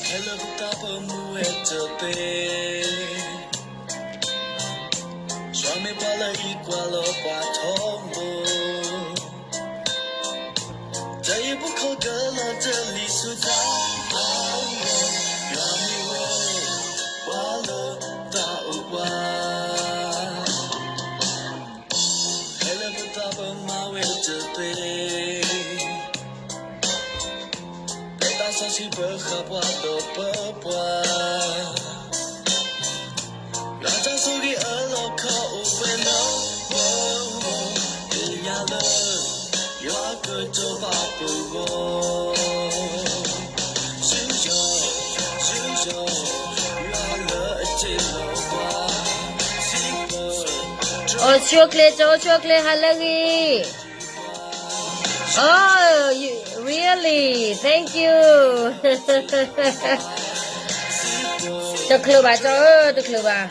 ဟဲလၢပသးပမူဝဲတသ့, ယွၤမ့ၢ်ပှၤလၢအံးကွၢ်လီၤပှၤထီဘိ, တၢ်အံၤပခိၣ်ကလီၤတလံၤဆူတၢ်, ယွၤမ့ၢ်ဝဲ ပှၤလၢသးအိၣ်ပှၤ, ဟဲလၢပသးပမူဝဲတသ့, ပသးစီဆှံပဃၣ်ပှၤဒီးပၢပှၤ, ယွၤတၢ်ဆိၣ်ဂ့ၤအလီၢ်ခီအိၣ်ဝဲလၢပဂီၢ်, သ့ၣ်ညါလၢ ယွၤကစီၤပၤပဂီၢ်, ယွၤလၢအတ့လီၤပှၤ, အိၣ်ဆူၣ်အိၣ်ချ့ ကၠီအိၣ်ဆူၣ်အိၣ်ချ့ ဟါလၢဂ့ၤ, Oh, you, really? Thank you. တချုးဘၣ် ကၠီဧၢ, တချုးဘၣ်.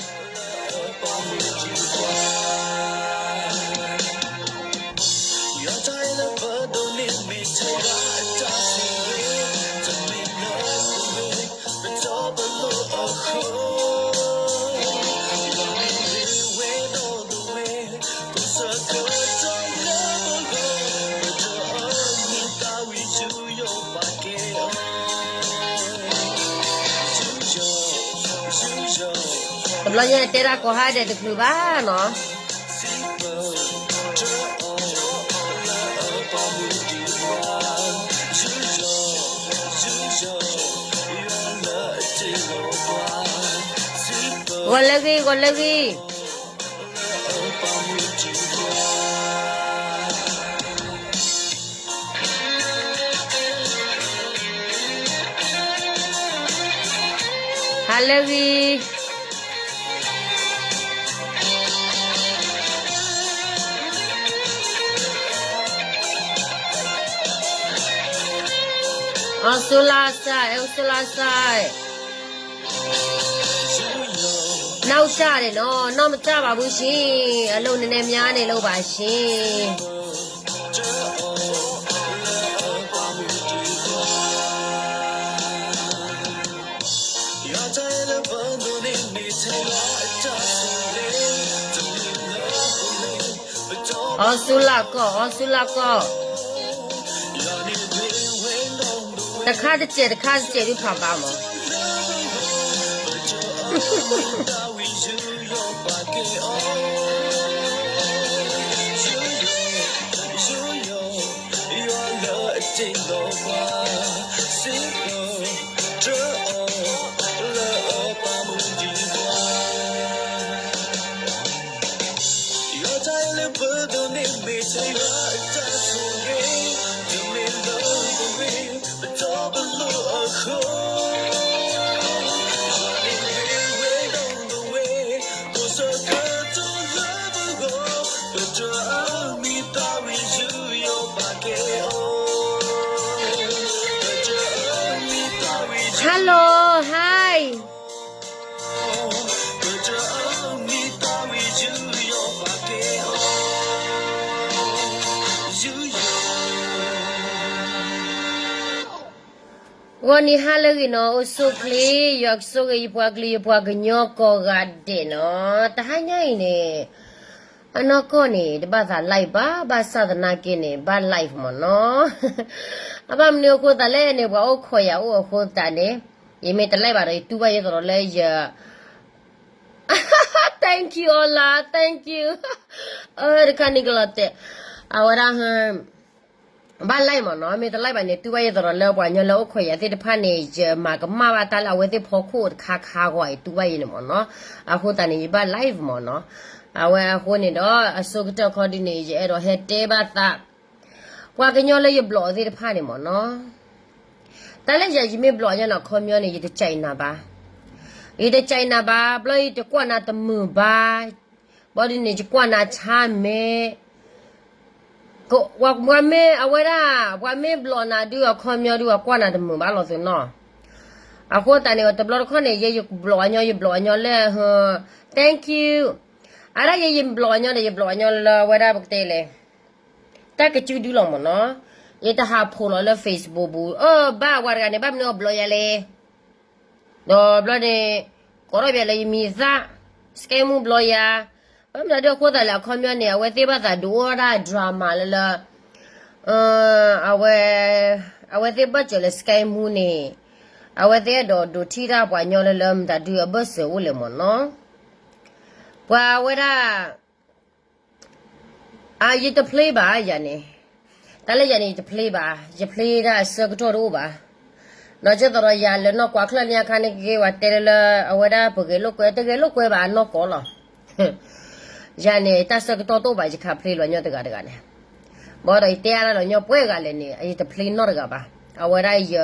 တဘျီညါတဲဒၣ်ကိးဟါဒဲးတချုးဘၣ်နီၤ. ဂီၤလၢဂ့ၤ, ဂီၤလၢဂ့ၤ. ဟါလၢဂ့ၤ. အိၣ်ဆူၣ်လၢ်စၢ်, အိၣ်ဆူၣ်လၢ်စၢ်. နောက်ကျတယ်နော်, နောက်မကျပါဘူးရှင်, အလုပ်နည်းနည်းများနေလို့ပါရှင်. အိၣ်ဆူၣ်လၢ်ကီၢ်, အိၣ်ဆူၣ်လၢ်ကီၢ်. တခါတစဲး တခါတစဲးဒုးဖးဘၣ်မး. Hello, hi. ဂီၤနံၤဟါလၢဂ့ၤနီၤ, အိၣ်ဆူၣ်ချ့, ယွၤကဆိၣ်ဂ့ၤယပှၤကလုာ် ယပှၤကညီကိးဂၤဒဲးနီၤ. တဟါညါအံၤန့ၣ် အနီၢ်ကီၢ်န့ၣ် တဘၣ်သး live ဘၣ်, ဘၣ်ဆၣ်သနာ်က့န့ၣ် ဘၣ် live မ့ၢ်နီၤ. အဘၣ်မနုၤအဃိသးလဲၣ်န့ၣ် ပှၤအိၣ်ခိးယၤအိၣ်အဃိသတးန့ၣ်, ယမ့ၢ်တ live ဘၣ်ဒီး ယတူၢ်ဘၣ်ယဲသိးဒီးလၢယ Thank you အီၤလၢ thank you. တခါန့ၣ်ကလီၤတဲာ်, အဝဲဒၣ် ဘၣ် live မ့ၢ်နီၤ, မ့ၢ်တ live ဘၣ်န့ၣ် တူၢ်ဘၣ်ယဲသိးဒီးလၢပှၤကညီလၢအိၣ်ခိးယၤသ့ၣ်တဖၣ်န့ၣ် ယမၤကမၣ်ဘၣ်တၢ်လၢအဝဲသ့ၣ်ဖီခိၣ်တခါခါဂီၢ်အံၤ တူၢ်ဘၣ်ယဲန့ၣ်မ့ၢ်နီၤ. အဃိသတးန့ၣ် ယဘၣ် live မ့ၢ်နီၤ. အဝဲအဃိန့ၣ်ဒီး အဆိကတၢၢ်ခီဒ်န့ၣ် ယအဲၣ်ဒိးဟဲတဲဘၣ်သး ပှၤကညီလၢယဘျီၣ်သ့ၣ်တဖၣ်န့ၣ်မ့ၢ်နီၤ. တ တၢ်လၢယၤယမ့ၢ်ဘျီၣ်အညီန့ၣ် အခီပညီန့ၣ် ယတကးအံၤနၤဘၣ်, ယတကးအံၤနၤဘၣ်, ဘျီယတကွၢ်နၤတမုာ်ဘၣ်, ဘျီဒ်န့ၣ် ယကွၢ်နၤဆါမဲာ် ပှၤမ့ၢ်အဝဲဒၣ် ပှၤမ့ၢ်ဘျီၣ်နၤဒုး အခီပညီဒုး အကွၢ်နၤတမုာ်ဘၣ်လီၤသုနီၤ. အဃိသတးန့ၣ် တဘျီတခီၣ်န့ၣ် ယဲယဘျီၣ်အညီ ယဘျီၣ်အညီလၢ thank you, အဒၣ်ယဲယဘျီၣ်အညီဒီး ယဘျီၣ်အညီလၢအဝဲဒၣ်ပကတဲလဲၣ်, တၢ်ကစုဒုလီၤမ့ၢ်နီၤ. ယတဟးဖိးလီၤလၢ Facebook ပူၤ အၢဘၣ်ဝဲတဂၤန့ၣ် ဘၣ်မနုၤအဘျီၣ်ယၤလဲၣ် ဒီးဘျီန့ၣ် ကိးထီၣ်ဘၣ်လၢယမံၤသၣ် scam မူဘျီယၤ, ဘၣ်မနုၤဒုးအဃိသတးလဲၣ် အခီပညီန့ၣ် အဝဲသ့ၣ်ဘၣ်သးဒုးအိၣ်ဒၣ် drama လၢလၢ အဝဲ အဝဲသ့ၣ်ဘၣ်စၢၤလၢ scam မူန့ၣ် အဝဲသ့ၣ်အဲၣ်ဒိးဒိးထံၣ်တၢ်ပှၤညီလၢလၢ မတၤဒုးအဘၢၣ်စၢၤအိၣ်လဲၣ်မ့ၢ်နီၤ. ပှၤဝဲဒၣ် အ ယတ play ဘၣ်ယၤန့ၣ်, တၢ်လၢယၤန့ၣ် ယတ play ဘၣ်, ယ play ဒၣ်ဆၢကတီၢ်တအိၣ်ဘၣ်. ဒီးကဲသိးဒီးယၤလၢနီၢ်ကွၢ်ချၢၣ်န့ၣ်အခါန့ၣ် က့ၤဝဲတဲလၢလၢ အဝဲဒၣ်ပဂဲၤလိာ်ကွဲ တဂဲၤလိာ်ကွဲဘၣ်အနီၢ်ကီၢ်လီၤ. ယၤန့ၣ် တၢ်ဆၢကတီၢ်တအိၣ်ဘၣ် ယခး play လီၤညီတဂၤတဂၤန့ၣ်, ဘၣ်ဒီးယတဲအါဒၣ်လီၤညီပှဲၤဂၤလဲၣ်န့ၣ် ယတ play နီတဂၤဘၣ်. အဝဲဒၣ် ယ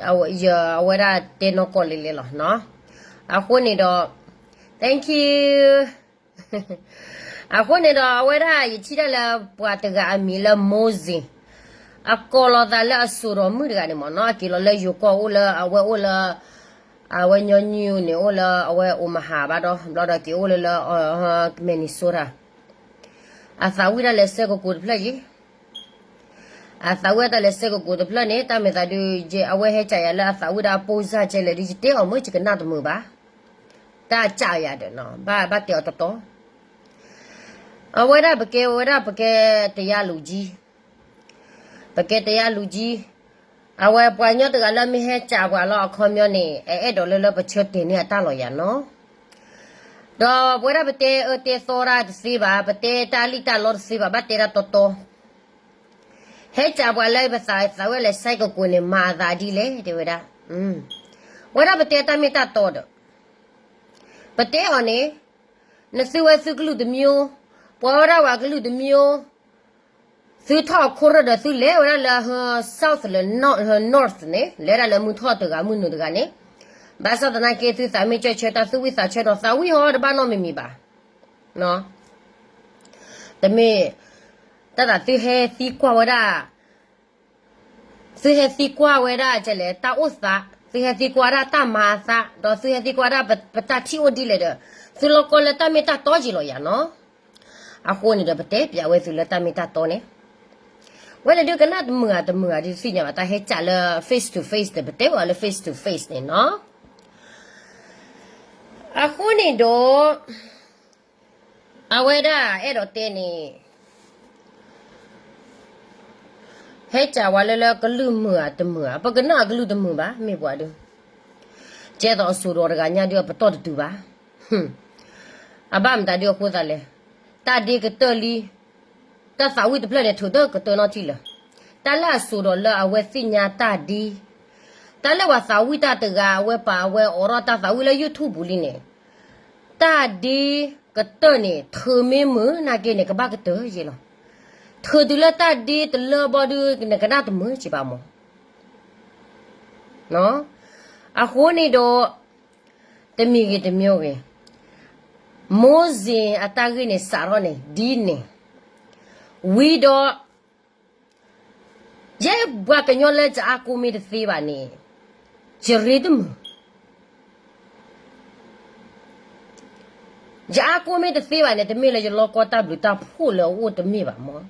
အဝဲဒၣ်တဲနီၢ်ကီၢ်လံလံလီၤနီၤ. အဃိန့ၣ်ဒီး thank you အဃိန့ၣ်ဒီး အဝဲဒၣ်ယထံၣ်ဒၣ်လၢပှၤတဂၤအမံၤလၢ Mozin, အကိးလီၤသးလၢအစိာ်ဒီးမုၣ်တဂၤန့ၣ်မ့ၢ်နီၤ, အက့ၤလီၤလၢယိၤကီၢ်အိၣ်လၢအဝဲအိၣ်လၢ အဝဲညီနုၢ်န့ၣ် အိၣ်လၢအဝဲ Omaha ဘၣ်ဒီး ဘျီဒီးက့ၤအိၣ်လၢလၢ Minnesota, အသးဝံၣ်ဒၣ်လဲာ်စဲကကိးတဖျၢၣ်ယံၤ အသးဝံၣ်တၢ်လဲၤစဲကကိးတဖျၢၣ်န့ၣ် တၢ်မ့ၢ်သးဒုး အဝဲဟဲကးယၤလၢအသးဝံၣ်ဒၣ်အပိၢ်စၢ်ကဲလဲၣ်ဒုး ယတဲအီၤမ့ၢ်ယကနၣ်တမုာ်ဘၣ်, တၢ်ကးယၤဒီး ဘၣ်ဘၣ်တဲအီၤတတီၤ, အဝဲဒၣ်ပကဲဝဲဒၣ်ပကဲတယါလူၤကံ ပကဲတယါလူၤကံ, အဝဲပှၤကညီတဂၤလၢမ့ၢ်ဟဲကးပှၤလီၤအခီပညီန့ၣ် အအဲၣ်ဒိးလၢလၢပဆၢတဲာ်န့ၢ်အတၢ်လီၤယၤနီၤ, ဒီးပဝဲဒၣ်ပတဲအၢတဲသီတၢ်တသ့ဘၣ်, ပတဲတၢ်လံၣ်တၢ်လီတသ့ဘၣ်, ဘၣ်တဲတၢ်တီတီ, ဟဲကးပှၤလၢပသးသးဝံၣ်လဲၤစဲကကိးန့ၣ် မၤအသးဒ်လဲၣ် တဲဝဲဒၣ်, ဝဲဒၣ်ပတဲတၢ်မ့ၢ်တၢ်တီဒီး, ပတဲအီၤန့ၣ်, နသုဝဲသုကလုာ်တမံၤ, ပှၤဝဲဒၣ်ပှၤကလုာ်တမံၤ, သုထီၣ်အခိၣ်ရၢၢ်ဒီးသုလဲၤဝဲဒၣ်လၢ south လၢ north န့ၣ် လဲၤဒၣ်လၢမုၢ်ထီၣ်တဂၤမုၢ်နုာ်တဂၤန့ၣ်, ဘၣ်ဆၣ်သနာ်က့ သုသးမ့ၢ်ကၢၢ်ဆၢတၢ် သုဝံသးဆၢဒီးသးဝံဟီတဘၣ်နီတမံၤမံၤဘၣ်, တမ့ၢ်, တၢ်သးသုဟဲသံကွၢ်ဝဲဒၣ် သုဟဲသံကွၢ်ဝဲဒၣ်ကလဲၣ် တၢ်အိၣ်သး, သုဟဲသံကွၢ်ဒၣ်တၢ်မၤအသး, ဒီးသုဟဲသံကွၢ်ဒၣ်ပတၢ်ထံၣ်အိၣ်ဒ်လဲၣ်ဒီး, သုလီၤကီလၢတၢ်မ့ၢ်တၢ်တီယံၤလီၤယၤနီၤ. အဃိန့ၣ်ဒီး ပတဲပျးဝဲသုလၢတၢ်မ့ၢ်တၢ်တီန့ၣ်, ဝဲန့ၣ်ဒုးကနၣ်တမုာ်ဧါတမုာ်ဧါဒုးသ့ၣ်ညါဘၣ် တၢ်ဟဲကးလၢ face to face န့ၣ် ပတဲဝဲလၢ face to face န့ၣ်နီၤ. အဃိန့ၣ်ဒီး အဝဲဒၣ်အဲၣ်ဒိးတဲန့ၣ် ဟဲကးဝဲလၢလၢကလုၢ်မုာ်ဧါတမုာ်ဧါ ပကနၣ်အကလုၢ်တမုာ်ဘၣ် မ့ၢ်ပှၤဒုး, ကဲသိးအစိာ်ဒီးတဂၤညါဒုးအပတီၢ်တတုၤဘၣ်. အဘၣ်မတၤဒုးအဃိသးလဲၣ်, တၢ်ဒ့ကတၢၢ်လံ, တၢ်သးဝံၣ်တဖျၢၣ်န့ၣ် ထုးတၢ်ကတၢၢ်နီတထံၣ်လၢၤ, တၢ်လၢအစိာ်ဒီးလၢအဝဲသ့ၣ်ညါတၢ်ဒ့, တၢ်လၢပှၤသးဝံၣ်တၢ်တဂၤ အဝဲပာ်အဝဲအိးထီၣ်တၢ်သးဝံၣ်လၢ YouTube ပူၤလံန့ၣ် တၢ်ဒ့ကတၢၢ်န့ၣ် ထုးမ့ၢ်မုာ်နာ်က့န့ၣ် ကဘၣ်ကတၢၢ်ယဲလီၤ. ထုးတုၤလၢတၢ်ဒ့တလၢဘီဒုး နကနၣ်တမုာ်က့ဘၣ်မး. အဃိန့ၣ်ဒီး တမံၤဂ့ၤတမံၤဂ့ၤ, မိၢ်စ့ၣ်အတၢ်ဂ့ၢ်န့ၣ်စးထီၣ်န့ၣ် ဒ်န့ၣ်, ဝံၤဒီး ယဲပှၤကညီလၢယအါကိးမ့ၢ်တသ့ဘၣ်န့ၣ်, ယရ့တမုာ် ယအါကိးမ့ၢ်တသ့ဘၣ်န့ၣ် တမ့ၢ်လၢယလီကီတၢ်ဘျုးတၢ်ဖှိၣ်လၢအအိၣ်တမ့ၢ်ဘၣ်မး.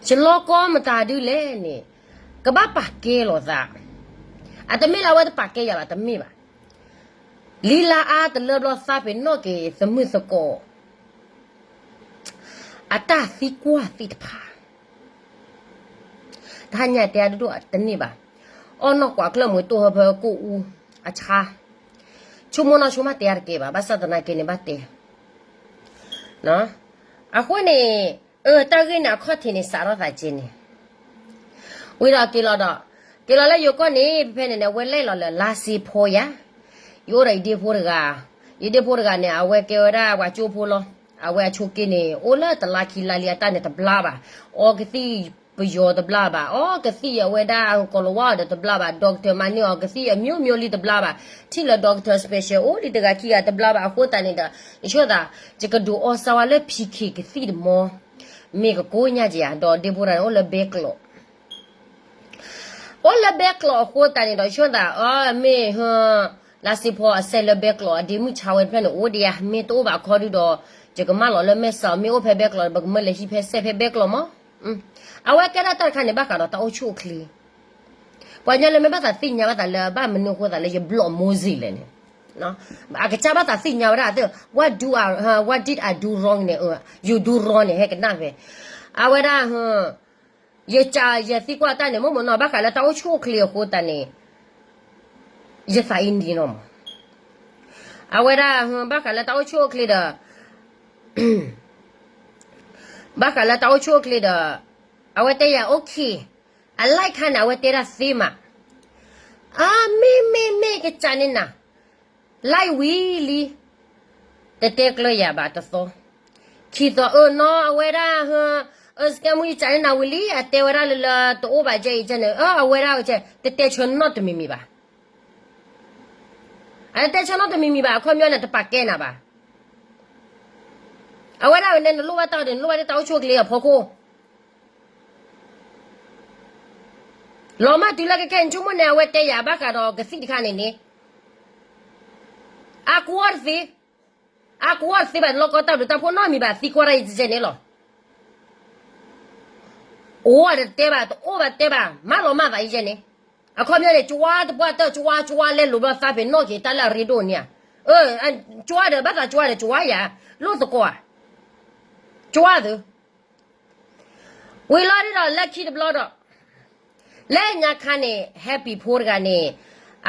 ယလီကီမတၤဒုလဲၣ်န့ၣ်, ကဘၣ်ပာ်ကဲလိာ်သး, အတမ့ၢ်လၢအဝဲတပာ်ကဲယၤဘၣ် တမ့ၢ်ဘၣ်. လံလါအါတလၢဘျီသးပ့ၤနီၣ်က့ၤသမုၣ်သကိး အတၢ်သံကွၢ်သ့ၣ်တဖၣ် တဟါညါတဲအဒိၣ်ဒိၣ်တန့ၢ်ဘၣ်. အီၣ်နီၢ်ကွၢ်ကျၢၢ်မူးတိၢ်ဟၢဖၢကိၣ်အူအဆါ, ဆိကမိၣ်နီၢ်ဆိကမိၣ်တဲအါတကဲဘၣ်, ဘၣ်ဆၣ်သနာ်က့န့ၣ်ဘၣ်တဲ. အဃိန့ၣ်, တၢ်ဂ့ၢ်န့ၣ်အခီၣ်ထံးန့ၣ်စးထီၣ်သးကဲန့ၣ် ဝံၤဒီးက့ၤလီၤဒီး, က့ၤလီၤလၢယိၤကီၢ်န့ၣ် ဖဲဖဲန့ၣ်န့ၣ် အဝဲလဲၤလီၤလၢလါစ့ဖိယၤ, ယအိၣ်ဒီးယဒ့ဖိတဂၤ, ယဒ့ဖိတဂၤန့ၣ် အဝဲကဲဝဲဒၣ်ပှၤကၠိဖိလီၤ. အဝဲအဆိးက့န့ၣ် အိၣ်လၢတလါခံလါလံအတၢ်န့ၣ်တဘျါဘၣ်, အီကသံၣ် ပယီၤတဘျါဘၣ်, အီကသံၣ်အဝဲဒၣ်ကီၤလၤဝါအီၤဒီးတဘျါဘၣ်, doctor မၤန့ၢ်အီၤကသံၣ်အမျိုးမျိုးလံတဘျါဘၣ်, ထံၣ်လၢ doctor special အိၣ်လံတဂၤခံဂၤတဘျါဘၣ်, အဃိသတးန့ၣ်ဒီး ယဆိသး ယကဒုးအီစါဝါလၢ ဖံခ့ ကသံၣ်တမီၤ, မ့ၢ်ကကိးညါက့ၤဧါ, ဒီးဒ့ဖိတဂၤန့ၣ် အိၣ်လၢဘဲကျိး အိၣ်လၢဘဲကျိးအဃိသတးန့ၣ်ဒီး ယဆိသး အမ့ၢ် လါစ့ဖီအစဲးလၢဘဲကျိး အဒ့မုၣ်ဆါဝဲတဖျၢၣ်န့ၣ် အိၣ်ဒံးဧါ, မ့ၢ်တအိၣ်ဘၣ်အခီဒုဒီး ယကမၢလီၤလၢမဲၢ်စီး, မ့ၢ်အိၣ်ဖဲဘဲကျိး ပကမၢလဲၤဟံးဖဲစဲးဖဲဘဲကျိးမး. အဝဲကဲဒၣ်တၢ်တခါန့ၣ် ဘၣ်ဃးဒီးတၢ်အိၣ်ဆူၣ်အိၣ်ချ့, ပှၤကညီလၢမ့ၢ်ဘၣ်သးသ့ၣ်ညါဘၣ်သးလၢ ဘၣ်မနုၤအဃိသးလၢယဘျီၣ်မိၢ်စ့လဲၣ်န့ၣ်, အကစၢ်ဘၣ်သးသ့ၣ်ညါဝဲဒၣ်သ့ၣ်, what do I, what did I do wrong န့ၣ်, you do wrong န့ၣ် ဟဲကနၣ်ဖဲ, အဝဲဒၣ် ယကးယသံကွၢ်တၢ်န့ၣ် မ့ၢ်မ့ၢ်နီၤ ဘၣ်ဃးလၢတၢ်အိၣ်ဆူၣ်အိၣ်ချ့အဃိသတးန့ၣ် ယသးအံၤန့ၣ်နီၤမး, အဝဲဒၣ် ဘၣ်ဃးလၢတၢ်အိၣ်ဆူၣ်အိၣ်ချ့ဒီး ဘၣ်ဃးလၢတၢ်အိၣ်ဆူၣ်အိၣ်ချ့ဒီး အဝဲတဲယၤ okay, I like ခါန့ၣ် အဝဲတဲဒၣ်သ့မး, အမ့ၢ်မ့ၢ်မ့ၢ်ကစးန့ၣ်နၤ like ဝံၤလံ, တတဲကျၢၤယၤဘၣ်တသီ, ခံသီ အၢ နီၢ် အဝဲဒၣ် အၢ စကဲမူ ယစးန့ၣ်နၤဝံၤလံ အတဲဝဲဒၣ်လၢလၢတအိၣ်ဘၣ်ကဲအံၤကဲန့ၣ် အၢ အဝဲဒၣ် တတဲဆၢနီၢ်တမံၤမံၤဘၣ်, အတတဲဆၢနီၢ်တမံၤမံၤဘၣ် အခီပညီန့ၣ် တပာ်ကဲနၤဘၣ်, အဝဲဒၣ်ဝဲန့ၣ် နလိၣ်ဘၣ်တၢ်ဒီး နလိၣ်ဘၣ်တၢ်အိၣ်ဆူၣ်အိၣ်ချ့အဖီခိၣ် လီၤမၢ်တုၤလၢကခဲန့ၣ် ဆိကမိၣ်န့ၣ် အဝဲတဲယၤဘၣ်ဃးဒီးကသံၣ်တခါန့ၣ်န့ၣ်, အကွၢ်တသ့, အကွၢ်တသ့ဘၣ် လီၢ်ကီတၢ်ဘျုးတၢ်ဖှိၣ်နီတမံၤဘၣ် သံကွၢ်တၢ်ယကဲန့ၣ်လီၤ, အိၣ်ဒီးတဲဘၣ် တအိၣ်ဘၣ်တဲဘၣ် မၤလီၤမၢ်သးယကဲန့ၣ်, အခီပညီန့ၣ် ကဝါတပှၢ်တၢၢ် ကဝါကဝါလဲလိာ်ဘျီသးဖဲနီၣ်က့ၤ တၢ်လၢအရ့ဒိၣ်န့ၣ်ဧါ, ကဝါဒီး ဘၣ်သးကဝါဒီး ကဝါယၤ, လိၣ်သကိးဧါ, ကဝါသု ဝံၤလီၤဒ်ဒီးလၢခံတဘျီဒီး, လၢညါခါန့ၣ် ဟဲပံၤဖိတဂၤန့ၣ်,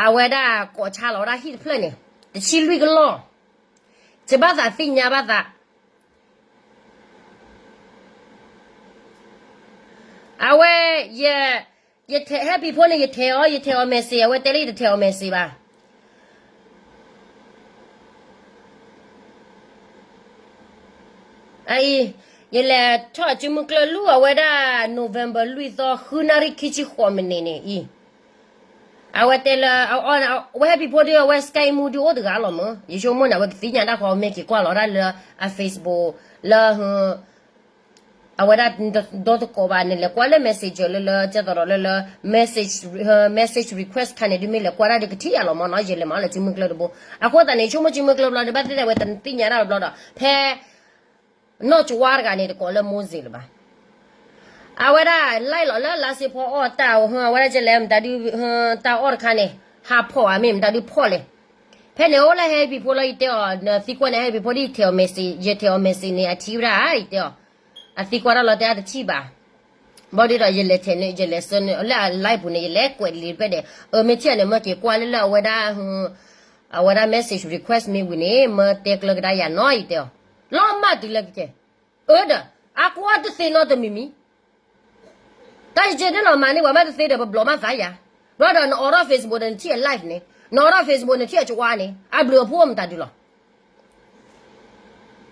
အဝဲဒၣ်ကိးဆါလီၤဝဲဒၣ်ဟံၣ်တဖျၢၣ်န့ၣ်, တဆံလွံၢ်ကလီၢ်, ယဘၣ်သးသ့ၣ်ညါဘၣ်သး, အဝဲ, ယ, ယထဲးဟဲပံၤဖိန့ၣ် ယထဲးအီၤ ယထဲးအီၤ message အဝဲတဲလၢယတထဲးအီၤ message ဘၣ် အအံၤ, ယလဲၤထီၣ်စုမုၢ်ကျၢၢ်လူၤအဝဲဒၣ် November လွံၢ်သီ ဃုနၣ်ရံၣ်ခံဆံဃိးမံးနံးန့ၣ်အံၤ, အဝဲတဲလၢ, အဝဲဟဲပံၤဖိဒုး အဝဲ Skype မူဒုးအိၣ်တဂၤလီၤမး ယဆိကမိၣ်န့ၣ် အဝဲကသ့ၣ်ညါတၢ်ဃီမ့ၢ်က့ၤကွၢ်လီၤဒၣ်လၢအ Facebook လၢ အဝဲဒၣ်ဒီတကိးဘၣ်န့ၣ် လဲၤကွၢ်လၢ messenger လၢလၢ ကဲသိးဒီးလၢလၢ message, message request ခါန့ၣ် ဒုးမ့ၢ်လဲၤကွၢ်ဒၣ်ဒုးကထံၣ်ယၤလီၤမးနီၤ ယလဲၤမၤလၢစုမုၢ်ကျၢၢ်တဘိ အဃိသတးန့ၣ် ဆိကမိၣ်စုမုၢ်ကျၢၢ်ဘျီဒီး ဘၣ်သ့ၣ်သ့ၣ်ဝဲတသ့ၣ်ညါတၢ်ဘျီဒီး ဖဲ နီၢ်ကဝါတဂၤန့ၣ် တကိးလၢမိၢ်စ့လၢၤဘၣ် အဝဲဒၣ် like လီၤလၢလါစ့ဖီအီၣ်တၢ် အဝဲဒၣ်ကလဲၤမတၤဒုး တၢ်အီၣ်တခါန့ၣ် ဟးဖီၣ်ဧါ မ့ၢ်မတၤဒုးဖီၣ်လဲၣ် ဖဲန့ၣ်အိၣ်လၢဟဲပံၤဖိလီၤ ယတဲအီၤ နသံကွၢ်န့ၣ် ဟဲပံၤဖိဒ်ယထဲးအီၤ message ယထဲးအီၤ message န့ၣ် အထံၣ်ဝဲဒၣ် ယတဲအီၤ အသံကွၢ်တၢ်လီၤတဲအတထံၣ်ဘၣ် ဘၣ်ဒီး ယလဲၤထဲးန့ၣ် ယလဲၤဆၢန့ၣ် လၢအ live ပူၤန့ၣ် ယလဲၤကွဲးလံာ်ဖဲဒဲး အမ့ၢ်ထံၣ်န့ၣ် မ့ၢ်က့ၤကွၢ်လၢလၢအဝဲဒၣ် အဝဲဒၣ် message request မ့ၢ်ဝံၤန့ၣ် မ့ၢ်တဲကျၢၤကဒါယၤနီၤ ယတဲအီၤ လီၤမၢ်တုၤလၢကကဲ အၢဒီး အကွၢ်တသ့နီတမံၤမံၤ တၢ်ယကဲန့ၣ်လီၤမၤန့ၢ်ပှၤမ့ၢ်တသ့ဒီး ပဘျီးမးသးယၤ ဘၣ်ဒီး နအိးထီၣ် Facebook ဒီး နထံၣ်အ live န့ၣ် နအိးထီၣ် Facebook နထံၣ်အကဝါန့ၣ် အဘျုးအဖှိၣ်မတၤဒုလီၤ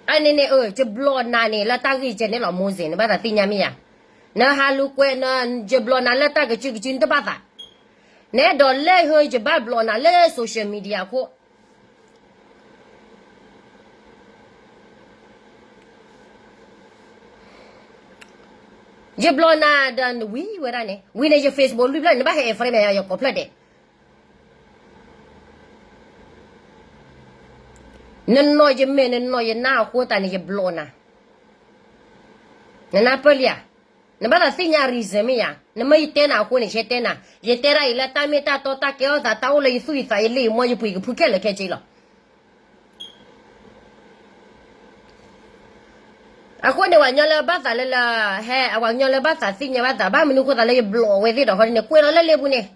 အန့ၣ်န့ၣ် ယဘျီးနၤန့ၣ် လၢတၢ်ဂ့ၢ်ကဲန့ၣ်လီၤ မိၢ်စ့ နဘၣ်သးသ့ၣ်ညါမ့ၢ်ယၤ နဟးလူၤကွဲး ယဘျီးနၤလၢတၢ်ကစုကစု နတဘၣ်သး နဲဒိးလဲၣ် ယဘၣ်ဘျီးနၤလၢ social media အဃိ ယဘျီးနၤဒီးနဝံၤဝဲဒၣ်န့ၣ် ဝံၤန့ၣ် ယ Facebook လွံၢ်ဖျၢၣ် နဘၣ်ဟဲ friend မ့ၢ်ယၤ ယကိးဖျၢၣ်ဒဲး နနီၢ်ယမဲာ်နနီၢ်ယနါအဃိသတးန့ၣ် ယဘျီးနၤ နနၢ်ပၢၢ်လံဧါ နဘၣ်သးသ့ၣ်ညါ reason မ့ၢ်ယၤ နမ့ၢ်ယတဲနၤအဃိန့ၣ် ယတဲနၤ ယတဲဒၣ်အံၤလၢတၢ်မ့ၢ်တၢ်တီတၢ်ကဲထီၣ်သး တၢ်အိၣ်လၢယသူၣ်ယသး ယလံၣ်ယမီၢ် ယပှ့ၤကဖုခဲလၢာ်ခဲဆ့လီၤ အဃိန့ၣ် ပှၤကညီလၢဘၣ်သးလၢလၢ ဟဲ ပှၤကညီလၢဘၣ်သးသ့ၣ်ညါဘၣ်သး ဘၣ်မနုၤအဃိသးလၢယဘျီးဝဲသ့ၣ်ဒီး ခီဒ်န့ၣ် ကွဲးလီၤလၢလ့ပူၤန့ၣ်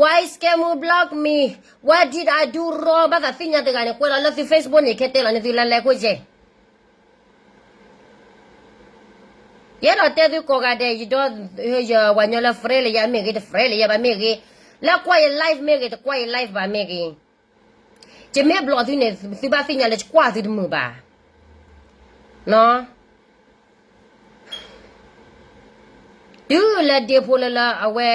Why scam block me? What did I do wrong? ဘၣ်သးသ့ၣ်ညါတဂၤန့ၣ် ကွဲးလီၤလၢသု Facebook န့ၣ် ခဲတဲလီၤန့ၢ်သုလၢလၢခိၣ်ယဲၢ် ယအဲၣ်ဒိးတဲသုကိးဂၤဒဲး ယဒီး ယပှၤကညီလၢ friend လၢယၤမ့ၢ်ဂ့ၤ တ friend လၢယၤဘၣ်မ့ၢ်ဂ့ၤ လၢကွၢ်ယ live မ့ၢ်ဂ့ၤ တကွၢ်ယ live ဘၣ်မ့ၢ်ဂ့ၤ ယမ့ၢ်ဘျီးသုန့ၣ် သုဘၣ်သ့ၣ်ညါလၢယကွၢ်သုတမုာ်ဘၣ် နီၤ တုၤလၢဒ့ဖိလၢလၢအဝဲ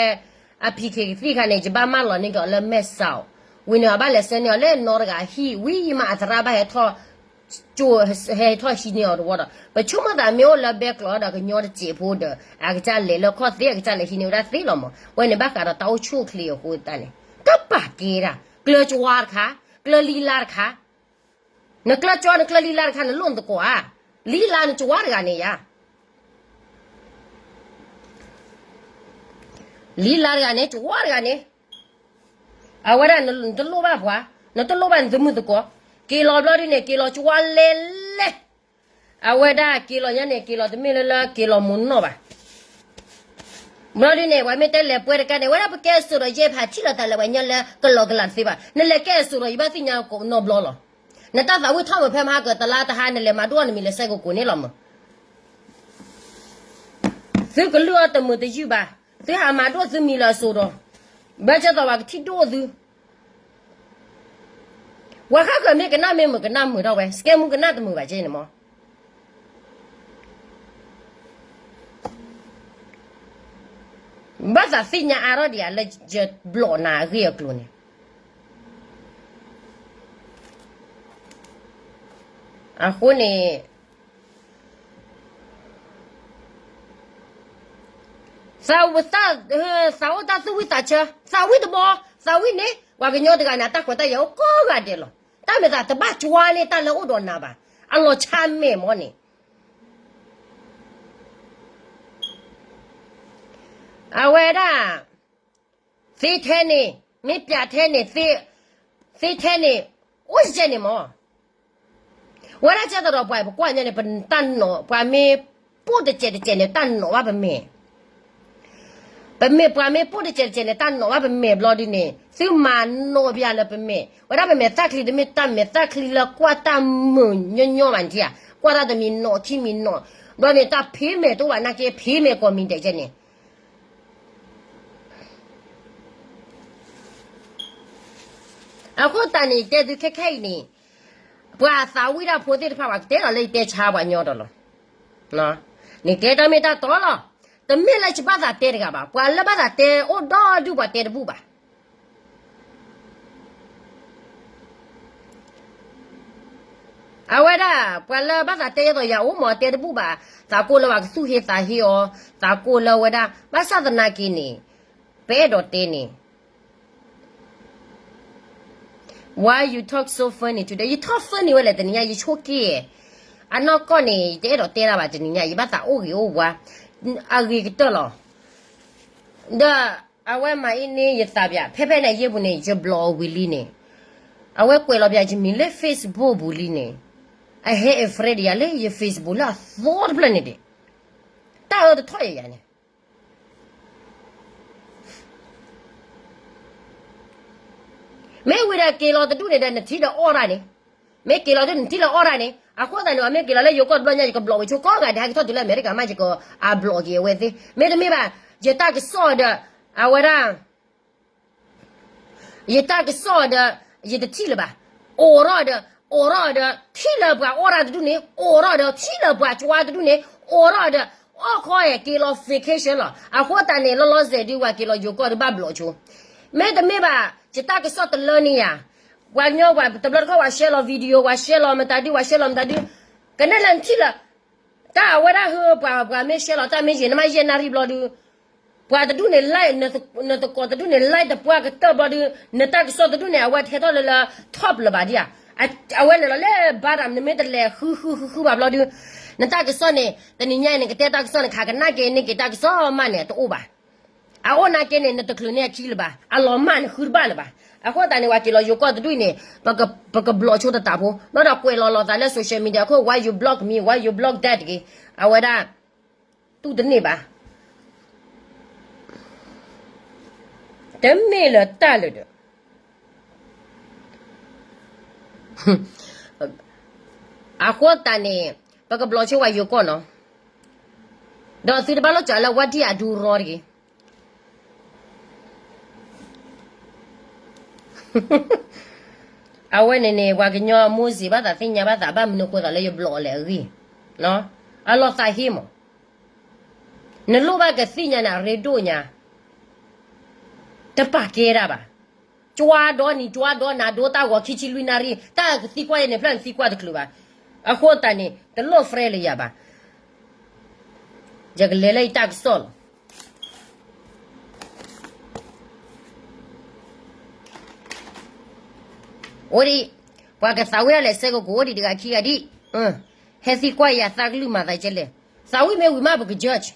အဖံးခ့ကသံၣ်ခါန့ၣ် ယဘၣ်မၢလီၤန့ၢ်က့ၤအီၤလၢမဲၢ်စးအီၤ, ဝံၤန့ၣ် အဘၣ်လဲၤဆှၢန့ၢ်အီၤလၢနီတဂၤဟံၣ် ဝံၤမးအသရၣ်ဘၣ်ဟဲထီၣ် ကၠိ ဟဲထီၣ်ဟံးန့ၢ်အီၤတဝီဒီး ပဆိကမိၣ်သးမ့ၢ်အိၣ်လၢဘဲကျိးဒီးကညီတစဲးဖိဒီး အကစၢ်လဲၤလၢခီၣ်သ့ၣ် အကစၢ်လဲၤဟံးန့ၢ်ဝဲဒၣ်သ့လီၤမး, ဝဲန့ၣ်ဘၣ်ဃးဒီးတၢ်အိၣ်ဆူၣ်အိၣ်ချ့အဃိသတးန့ၣ် တပာ်ကဲဒၣ် ကျၢၤကဝါတခါ, ကျၢၤလံလါတခါ, နကျၢၤကဝါ နကျၢၤလံလါတခါ နလိၣ်နသကိးဧါ, လံလါန့ၣ်ကဝါတဂၤန့ၣ်ယါ လံလါတဂၤန့ၣ် ကဝါတဂၤန့ၣ်, အဝဲဒၣ်နတလိၣ်ဘၣ်ပှၤ, နတလိၣ်ဘၣ်နသမုာ်သကိး, က့ၤလီၤဘျီဒုန့ၣ် က့ၤလီၤကဝါလဲၤလဲၤ, အဝဲဒၣ်က့ၤလီၤညါန့ၣ် က့ၤလီၤတမ့ၢ်လၢလၢက့ၤလီၤမိၢ်နီၢ်ဘၣ်. ဘျီဒုန့ၣ် ပှၤမ့ၢ်တဲလဲၤပှဲၤတကါန့ၣ် ဝဲဒၣ်ပကဲစိာ်ဒီးယဲၢ်ဖးထံၣ်လိာ်သးလၢပှၤညီလၢ ကလီကလးတသ့ဘၣ်. နလဲၤကဲစိာ်ဒီးယဘၣ်သ့ၣ်ညါကိးနီတဘျီလီၤ. နတၢ်သးဝံၣ်ထီၣ်မုာ်ဖဲမဟါကတလါတဟါ နလဲၤမၤဒိၣ်အီၤနမံၤလဲၤဆဲးကိးကိးန့ၣ်လီၤမး. သုကလုၢ်အီၤတမုာ်တယုၢ်ဘၣ်, သုဟးမၤဒိၣ်သုမံၤလၢအစိၤဒီး, ဘၣ်ဆၣ်သးပှၤကထံၣ်ဒိၣ်သု ပှၤဃၣ်ဃၢၤမ့ၢ်ကနၣ်မ့ၢ်မုာ်ကနၣ်မုာ်ထီၣ်ဝဲ, စကဲမူကနၣ်တမုာ်ဘၣ်ကဲန့ၣ်မး. ဘၣ်သးသ့ၣ်ညါအါထီၣ်ဒံးဧါလၢယဘျီၣ်နၤအဂ့ၢ်အကျိၤန့ၣ်. အဃိန့ၣ် သးဝံၣ်သး, သးအိၣ်တၢ်သူၣ်ဝံၣ်သးဆၢ, သးဝံၣ်တဘီ, သးဝံၣ်န့ၣ် ပှၤကညီတဂၤန့ၣ် အတၢ်ခွဲးတၢ်ယာ်အိၣ်ကိးဂၤဒဲးလီၤ. တၢ်မ့ၢ်သးတဘၣ်ကွၢ်န့ၢ်တၢ်လၢအိၣ်ဒီးနၤဘၣ်, အလီၤဆါမဲာ်မးန့ၣ် အဝဲဒၣ် သ့ထဲန့ၣ် မ့ၢ်ပျးထဲန့ၣ် သ့ထဲန့ၣ် အိၣ်ကဲန့ၣ်မး. ဝဲဒၣ်ကဲသးဒီးပှၤပကွၢ်ညါန့ၣ် ပတၢ်နီၣ် ပှၤမ့ၢ်ပိၢ်တစဲးတစဲးန့ၣ် တၢ်နီၣ်ဘၣ်ပမဲာ်, ပမဲာ်ပှၤမ့ၢ်ပိၢ်တစဲးတစဲးန့ၣ် တၢ်နီၣ်ဘၣ်ပမဲာ်ဘျီဒုန့ၣ် သုမၤနီၣ်ပျၢ်လၢပမဲာ်, ဝဲဒၣ်ပမဲာ်သၣ်ချံတမ့ၢ်တၢ်မဲာ်သၣ်ချံလၢကွၢ်တၢ်မုာ် ညီညီမးနထံၣ်ဧါ, ကွၢ်တၢ်တမံၤနီၣ်ခံမံၤနီၣ်, ဘျီန့ၣ် တၢ်ဖံးမဲာ်တအိၣ်ဘၣ်နာ်က့ ဖံးမဲာ်ကိးမံၤဒဲးကဲန့ၣ် အဃိသတးန့ၣ် ယတဲသုခဲခဲအံၤန့ၣ် ပှၤသးဝံၣ်တၢ်ဖိသ့ၣ်တဖၣ် ပှၤကတဲလီၤလၢယတဲဆါပှၤညီဒီးလီၤ. နကဲတၢ်မ့ၢ်တၢ်တီလီၤ. တမ့ၢ်လၢယဘၣ်သးတဲတဂၤဘၣ်. ပှၤလၢဘၣ်သးတဲအိၣ်ဒီဒူၣ် ပှၤတဲတဘူၣ်ဘၣ်. အဝဲဒၣ် ပှၤလၢဘၣ်သးတဲယဲသိးယၤအိၣ်မး တဲတဘူၣ်ဘၣ်. သးကိၢ်လၢပှၤကသူၣ်ဟ့သးဟ့အီၤ, သးကိၢ်လၢဝဲဒၣ် ဘၣ်ဆၣ်သနာ်က့န့ၣ် ပအဲၣ်ဒိးတဲန့ၣ် Why you talk so funny today? ယ talk funny ဝဲလဲၣ်တနံၤညါ ယဆိက့ၣ်. အနီၢ်ကီၢ်န့ၣ် ယတအဲၣ်ဒိးတဲတၢ်ဘၣ်တနံၤညါ ယဘၣ်သးအိၣ်ဂ့ၤအိၣ်ဝါ အဂ့ၤကတၢၢ်လီၤ. ဒီးအဝဲမၤအံၤန့ၣ် ယသးပၠး ဖဲဖဲန့ၣ်အယ့ၢ်ပူၤန့ၣ် ယ block ဝံၤလံန့ၣ်, အဝဲကွဲးလီၤပၠးယမံၤလၢ Facebook ပူၤလံန့ၣ်, အဟဲ friend ယၤလၢယ Facebook လၢအသီတဖျၢၣ်န့ၣ်ဒံး, တၢ်အၢတထီၣ်ယၤန့ၣ် မ့ၢ်ဝံၤဒီးက့ၤလီၤတဒူၣ်န့ၣ်ဒီး နထံၣ်ဒီးအီၣ်တၢ်န့ၣ်, မ့ၢ်က့ၤလီၤတဒူၣ်နထံၣ်လၢအီၣ်တၢ်န့ၣ်, အဃိသတးန့ၣ် မ့ၢ်က့ၤလီၤလၢယိၤကီၢ်တဘျီညါ ယက block ဝဲဆိကီးဂၤဒဲး ဟဲကထီၣ်တုၤလၢအမဲရကၤမး ယက unblock က့ၤအဝဲသ့ၣ်. မ့တမ့ၢ်ဘၣ် ယတၢ်ကစီၣ်ဒီး အဝဲဒၣ် ယတၢ်ကစီၣ်ဒီး ယတထံၣ်လၢၤဘၣ်. အိးထီၣ်ဒီး အိးထီၣ်ဒီး ထံၣ်လၢပှၤအီၣ်တၢ်တဒူၣ်န့ၣ် အိးထီၣ်ဒီး ထံၣ်လၢပှၤကွၢ်တဒူၣ်န့ၣ် အိးထီၣ်ဒီး အီၣ်ခီဟဲက့ၤလီၤ vacation လီၤ. အဃိသတးန့ၣ် လီၤလီၤဆဲးဒုး ပှၤက့ၤလီၤယိၤကီၢ်ဒီးဘၣ် block ဆိ. မ့တမ့ၢ်ဘၣ် ယတၢ်ကစီၣ်တလၢန့ၣ်ယၤ, ပှၤကညီပှၤတဘျီတခီၣ် ပှၤ share လီၤ video ပှၤ share လီၤမတၤဒုး ပှၤ share လီၤမတၤဒုး, ကနဲၣ်လၢနထံၣ်လၢ တၢ်အဝဲဒၣ်ဟၢ ပှၤ ပှၤမ့ၢ် share လီၤ တၢ်မ့ၢ်ယံာ်နမ့ၢ်ယဲၢ်နၣ်ရံၣ်ဘျီဒုး ပှၤတဒူၣ်န့ၣ် like နသကိးတဒူၣ်န့ၣ် like တပှၢ်ကတၢၢ်ဘျီဒုး နတၢ်ကစီၣ်တဒူၣ်န့ၣ် အဝဲထဲထီၣ်လၢလၢ top လၢၤဘၣ်ဒံးဧါ. အဝဲလဲၤလီၤလၢ ဘါတၢ် နမ့ၢ်တလဲၤဃုဃုဃုဃုဘၣ်ဘျီဒုး နတၢ်ကစီၣ်န့ၣ် တနံၤညါအံၤ နကတဲတၢ်ကစီၣ်န့ၣ် ခးကနၣ်က့ၤန့ၢ်က့ၤတၢ်ကစီၣ်မးန့ၣ် တအိၣ်ဘၣ်. အအိၣ်နာ်က့န့ၣ် နတချုးန့ၢ်အခံလၢၤဘၣ်, အလီၤမၢ်န့ၣ်ဃုတဘၣ်လၢၤဘၣ်. အဃိသတးန့ၣ် ပှၤက့ၤလီၤယိၤကီၢ်တဒူၣ်အံၤန့ၣ် ပက ပက block ဆိတတးဖိ ဘျီဒီးကွဲးလီၤလီၤသးလၢ social media အခိၣ် why you block me, why you block that တဂ့ၤ. အဝဲဒၣ် တူၢ်တန့ၢ်ဘၣ်. တမ့ၢ်လၢတၢ်လၢာ်ဒီး အဃိသတးန့ၣ် ပက block ဆိပှၤယိၤကီၢ်နီၤ, ဒီးသုတဘၣ်လိၣ်စၢၤလၢ what did I do wrong တဂ့ၤ. အဝဲန့ၣ်န့ၣ် ပှၤကညီအမိၢ်စံးဘၣ်သးသ့ၣ်ညါဘၣ်သးဘၣ်မနုၤအဃိသးလၢယ block လဲၣ်အဂ့ၢ်, အလီၤသးဟ့မး. နလိၣ်ဘၣ်ကသ့ၣ်ညါန့ၣ် အရ့ဒိၣ်ညါ, တပာ်ကဲဒၣ်ဘၣ်. ကွၢ်ဒီနံၤ ကွၢ်ဒီနၤ ဒိတၢ်ဂီၤခံဆံလွံၢ်နၣ်ရံၣ် တၢ်ကသံကွၢ်ယဲန့ၣ် ဖျၢၣ်နသံကွၢ်တချုးဘၣ်. အဃိသတးန့ၣ် တလိၣ် friend လၢယၤဘၣ်. ယကလဲၤလၢယတၢ်ကစီၣ်လီၤ. အိၣ်ဒံး, ပှၤကသးဝံၣ်ဒၣ်လဲာ်စဲကကိးအိၣ်ဒံးတဂၤခံဂၤဒံး, ဟဲသံကွၢ်ယၤသးကလုၢ်မၤသးကဲလဲၣ်, သးဝံၣ်မ့ၢ်ဝံၤမးပက judge.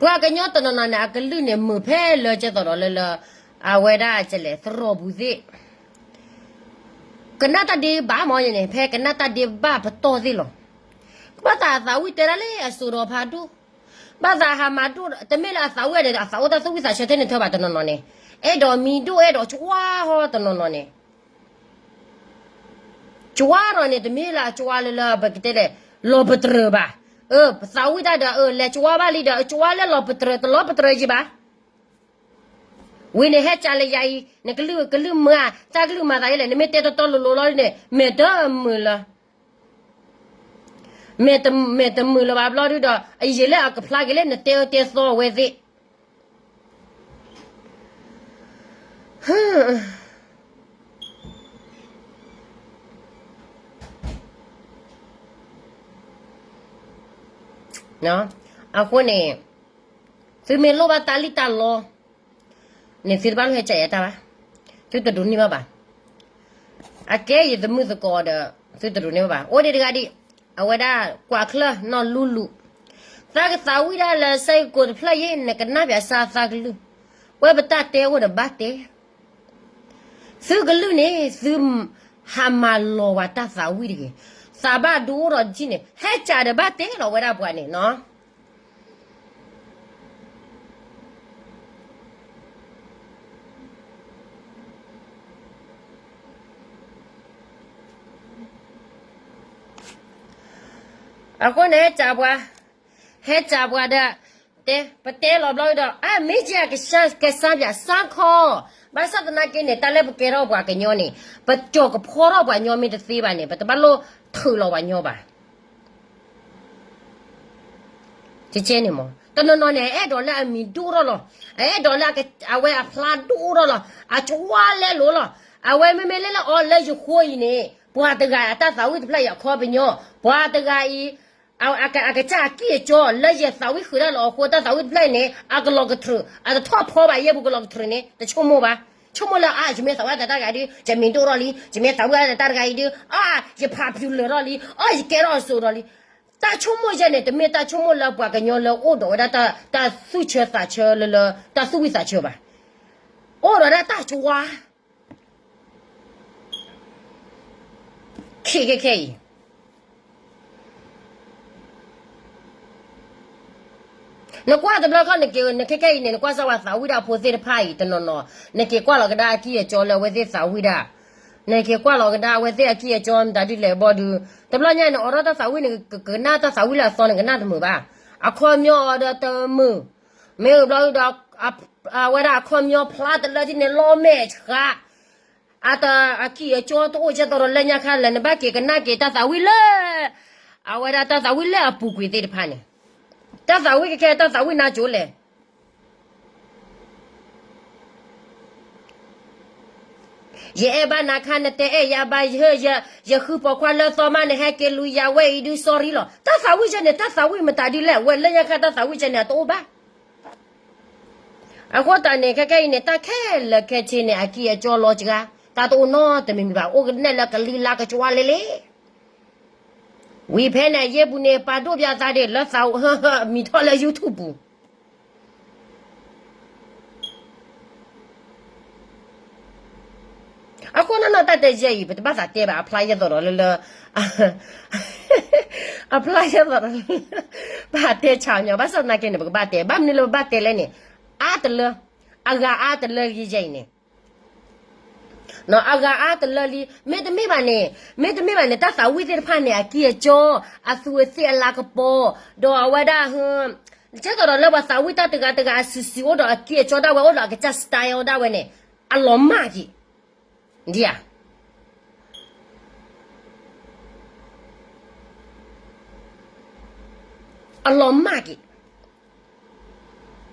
ပှၤကညီတနီၤနီၤန့ၣ် အကလုၢ်န့ၣ်မုာ်ဖဲလၢကဲသိးဒီးလၢလၢ အဝဲဒၣ်ကလဲၣ် သရိာ်ပူၤသ့ၣ် ကနၣ်တၢ်ဒ့ဘၣ်မ့ၢ်ယဲန့ၣ် ဖဲကနၣ်တၢ်ဒ့ဘၣ်ပတီၢ်သ့ၣ်လီၤ. ဘၣ်သးအသးဝံၣ်တဲဒၣ်လၢအစိၤဒီးဖးဒိၣ်, ဘၣ်သးဟးမၤဒိၣ် တမ့ၢ်လၢအသးဝံၣ်ဒီး အသးအိၣ်တၢ်သူၣ်ဝံၣ်သးဆၢထဲန့ၣ်ထၢဘၣ်တနီၤနီၤန့ၣ်, အဲၣ်ဒိးမံၤဒိၣ်အဲၣ်ဒိးကွၢ်ဟီတနီၤနီၤန့ၣ် ကွၢ်ဒီးန့ၣ် တမ့ၢ်လၢအကွၢ်လၢလၢပကတဲလဲၣ် လီၤပတြၢၤဘၣ်. ပသးဝံၣ်တၢ်ဒီး လဲၤကွၢ်ဘၣ်လံဒီး ကွၢ်လၢလီၤပတြၢၤ တလီၤပတြၢၤယံၤဘၣ်. ဝံၤန့ၣ်ဟဲကးလၢယၤအံၤ နကလုၢ်ကလုၢ်မုာ်ဧါ တၢ်ကလုၢ်မၤသးဒ်လဲၣ် နမ့ၢ်တဲတီတီလိၤလိၤလီၤန့ၣ် မဲာ်တမုာ်လၢ မဲာ်တမုာ်လၢၤဘၣ်ဘျီဒုဒီး အယံာ်လၢအကဖျါက့ၤလၢနတဲအၢတဲသီအဝဲသ့ၣ် အဃိန့ၣ် သုမ့ၢ်လိၣ်ဘၣ်တၢ်လံၣ်တၢ်လီ န့ၣ်သုတဘၣ်လိၣ်ဟဲကးယၤတၢ်ဘၣ်, သုတဒိးန့ၢ်ဘၣ်ဘၣ်. အကဲယသမုၣ်သကိးဒီး သုတဒိးန့ၢ်ဘၣ်ဘၣ်. အိၣ်ဒံးတဂၤဒံး အဝဲဒၣ်ကွၢ်ချၢၣ်နီၢ်လူလူ, သးကသးဝံၣ်ဒၣ်လၢစဲကကိးတဖျၢၣ်ယဲ နကနၣ်ပၠးစၢ်သးကလုၢ်, ဝဲပတၢ်တဲအိၣ်ဒီးဘၣ်တဲ သုကလုၢ်န့ၣ် သုဟးမၤလီၤဝဲတၢ်သးဝံၣ်တဂ့ၤ, သးဘၣ်ဒိအိၣ်ဒီးတထံၣ်န့ၣ် ဟဲကးဒီးဘၣ်တဲလီၤဝဲဒၣ်ပှၤန့ၣ်နီၤ. အဃိန့ၣ် ဟဲကးပှၤ, ဟဲကးပှၤဒီး တဲ ပတဲလီၤဘျီဒီး အမ့ၢ်ကဲ ကစၢ်ပၠးစၢ်ခီ, ဘၣ်ဆၣ်သနာ်က့န့ၣ် တၢ်လၢပကဲထီၣ်ပှၤကညီန့ၣ် ပက�ီၢ်ကဖီထီၣ်ပှၤကညီမ့ၢ်တသ့ဘၣ်န့ၣ် ပတဘၣ်လိၣ်ထုးလီၤပှၤကညီဘၣ်. ကကဲန့ၣ်မ့ၢ် တနီၤနီၤန့ၣ် အအဲၣ်ဒိးလၢအမံၤဒိၣ်ထီၣ်လီၤ, အအဲၣ်ဒိးလၢ အဝဲအဖျါဒိၣ်ထီၣ်လီၤ, အကွၢ်လဲလိာ်လီၤ, အဝဲမ့မ့ၢ်လၢလၢအီၤလၢယဃိအံၤန့ၣ် ပှၤတဂၤအတၢ်သးဝံၣ်တဖျၢၣ်အံၤအခီပညီ, ပှၤတဂၤအံၤ အကစၢ်အကံၢ်အကီ လၢယသးဝံၣ်ဃုာ်တၢ်လၢအဃိ တၢ်သးဝံၣ်တဖျၢၣ်အံၤန့ၣ် အကလီၤကတြူာ် အတထီၣ်ဖီဘၣ်ယဲၢ်ပူၤကလီၤကတြူာ်န့ၣ် တဆိကမိၣ်ဘၣ်. ဆိကမိၣ်လၢအါ ယမ့ၢ်သးဝံၣ်တၢ်တဂၤအံၤဒု ယမံၤဒိၣ်ထီၣ်လံ, ယမ့ၢ်သးဝံၣ်တၢ်တဂၤအံၤဒု အါ ယဖးဖၠူလၢာ်ထီၣ်လံ, အါ ယကဲထီၣ်အစိၤထီၣ်လံ. တၢ်ဆိကမိၣ်ယဲၢ်န့ၣ် တမ့ၢ်တၢ်ဆိကမိၣ်လၢပှၤကညီလၢအိၣ်ဒီးဝဲဒၣ်တၢ်သူၣ်ဆၢသးဆၢလၢလၢ တၢ်သူၣ်ဝံၣ်သးဆၢဘၣ်. အိၣ်ဒီးဒၣ်တၢ်ကွၢ် ခဲခဲခဲအံၤ နကွၢ်တဘျီခီ နက့ၤ နခဲခဲအံၤန့ၣ် နကွၢ်စၢ်ဝဲသးဝံၣ်ဒၣ်ဖိသ့ၣ်တဖၣ်အံၤ တနီၤနီၤ နက့ၤကွၢ်လီၤကဒါအကံၢ်အကီလၢအဝဲသ့ၣ်သးဝံၣ်ဒၣ်, နက့ၤကွၢ်လီၤကဒါအဝဲသ့ၣ်အကံၢ်အကီမတၤဒ်လဲၣ်ဘီဒု, တဘျီညါန့ၣ် အိးထီၣ်တၢ်သးဝံၣ်န့ၣ် ကကနၣ်တၢ်သးဝံၣ်လၢအသီန့ၣ် ကနၣ်တမုာ်ဘၣ်. အခီပညီအီၤဒီးတမုာ်, မ့ၢ်ဘျီဒုဒီး အဝဲဒၣ်အခီပညီဖျါတလၢထံန့ၣ် လီၤမဲာ်ဆှး အတၢ်အကံၢ်အကီတအိၣ်ကဲသိးဒီးလၢညါခါလဲၣ် နဘၣ်က့ၤကနၣ်က့ၤတၢ်သးဝံၣ်လၢ အဝဲဒၣ်တၢ်သးဝံၣ်လၢအပူၤကွံာ်သ့ၣ်တဖၣ်န့ၣ်, တၢ်သးဝံၣ်ခဲခဲ တၢ်သးဝံၣ်နါကိၤလဲၣ်. ယအဲၣ်ဘၣ်နၤခါ နတအဲၣ်ယၤဘၣ်, ယဃုပှၤခွါလၢသီမး နဟဲက့ၤလူၤယၤဝဲအံၤဒု sorry လီၤ. တၢ်သးဝံၣ်ယဲၢ်န့ၣ် တၢ်သးဝံၣ်မတၤဒ်လဲၣ် ဝဲလၢညါခါတၢ်သးဝံၣ်ယဲၢ်န့ၣ် အတအိၣ်ဘၣ်. အဃိသတးန့ၣ် ခဲခဲအံၤန့ၣ် တၢ်ခဲလၢာ်ခဲဆ့န့ၣ် အကံၢ်အကီလီၤစှၤ, တၢ်တအိၣ်နီတမံၤမံၤဘၣ်, အိၣ်ကနဲၣ်လၢကလံၤလါကကွၢ်လဲလဲ ဝံၤဖဲန့ၣ် ယဲၢ်ပူၤန့ၣ် ပာ်ဒိၣ်ပၠးသးဒ့ၣ်လၢသး မံၤထီၣ်လၢ YouTube ပူၤ အဃိနီၢ်နီၢ်တၢ်တဲယဲၢ်အံၤ ပတဘၣ်သးတဲဘၣ် အဖျါယဲၢ်သိးဒီးလၢလၢ အဖျါယဲၢ်သိးဒီးလၢ ဘၣ်တဲဆၣ်ညီ ဘၣ်ဆၣ်သနာ်က့န့ၣ် ပကဘၣ်တဲ ဘၣ်မနုၤလၢပဘၣ်တဲလဲၣ်န့ၣ် အါတလၢ အဂၤအါတလၢလံယဲၢ်အံၤန့ၣ် အဂၤအါတလၢလံ မ့တမ့ၢ်ဘၣ်န့ၣ် မ့တမ့ၢ်ဘၣ်န့ၣ် တၢ်သးဝံၣ်သ့ၣ်တဖၣ်န့ၣ် အကံၢ်အကီ အသူးအသ့ၣ်အလၤကပီၤ ဒီးအဝဲဒၣ် ကဲသိးဒီးလၢပှၤသးဝံၣ်တၢ်တဂၤတဂၤအစုာ်စုာ်အိၣ်ဒီးအကံၢ်အကီဒၣ်ဝဲ အိၣ်ဒီးအကစၢ် style ဒၣ်ဝဲန့ၣ် အလီၤမၢ်က့ၤ ဒ်ဧါ အလီၤမၢ်က့ၤ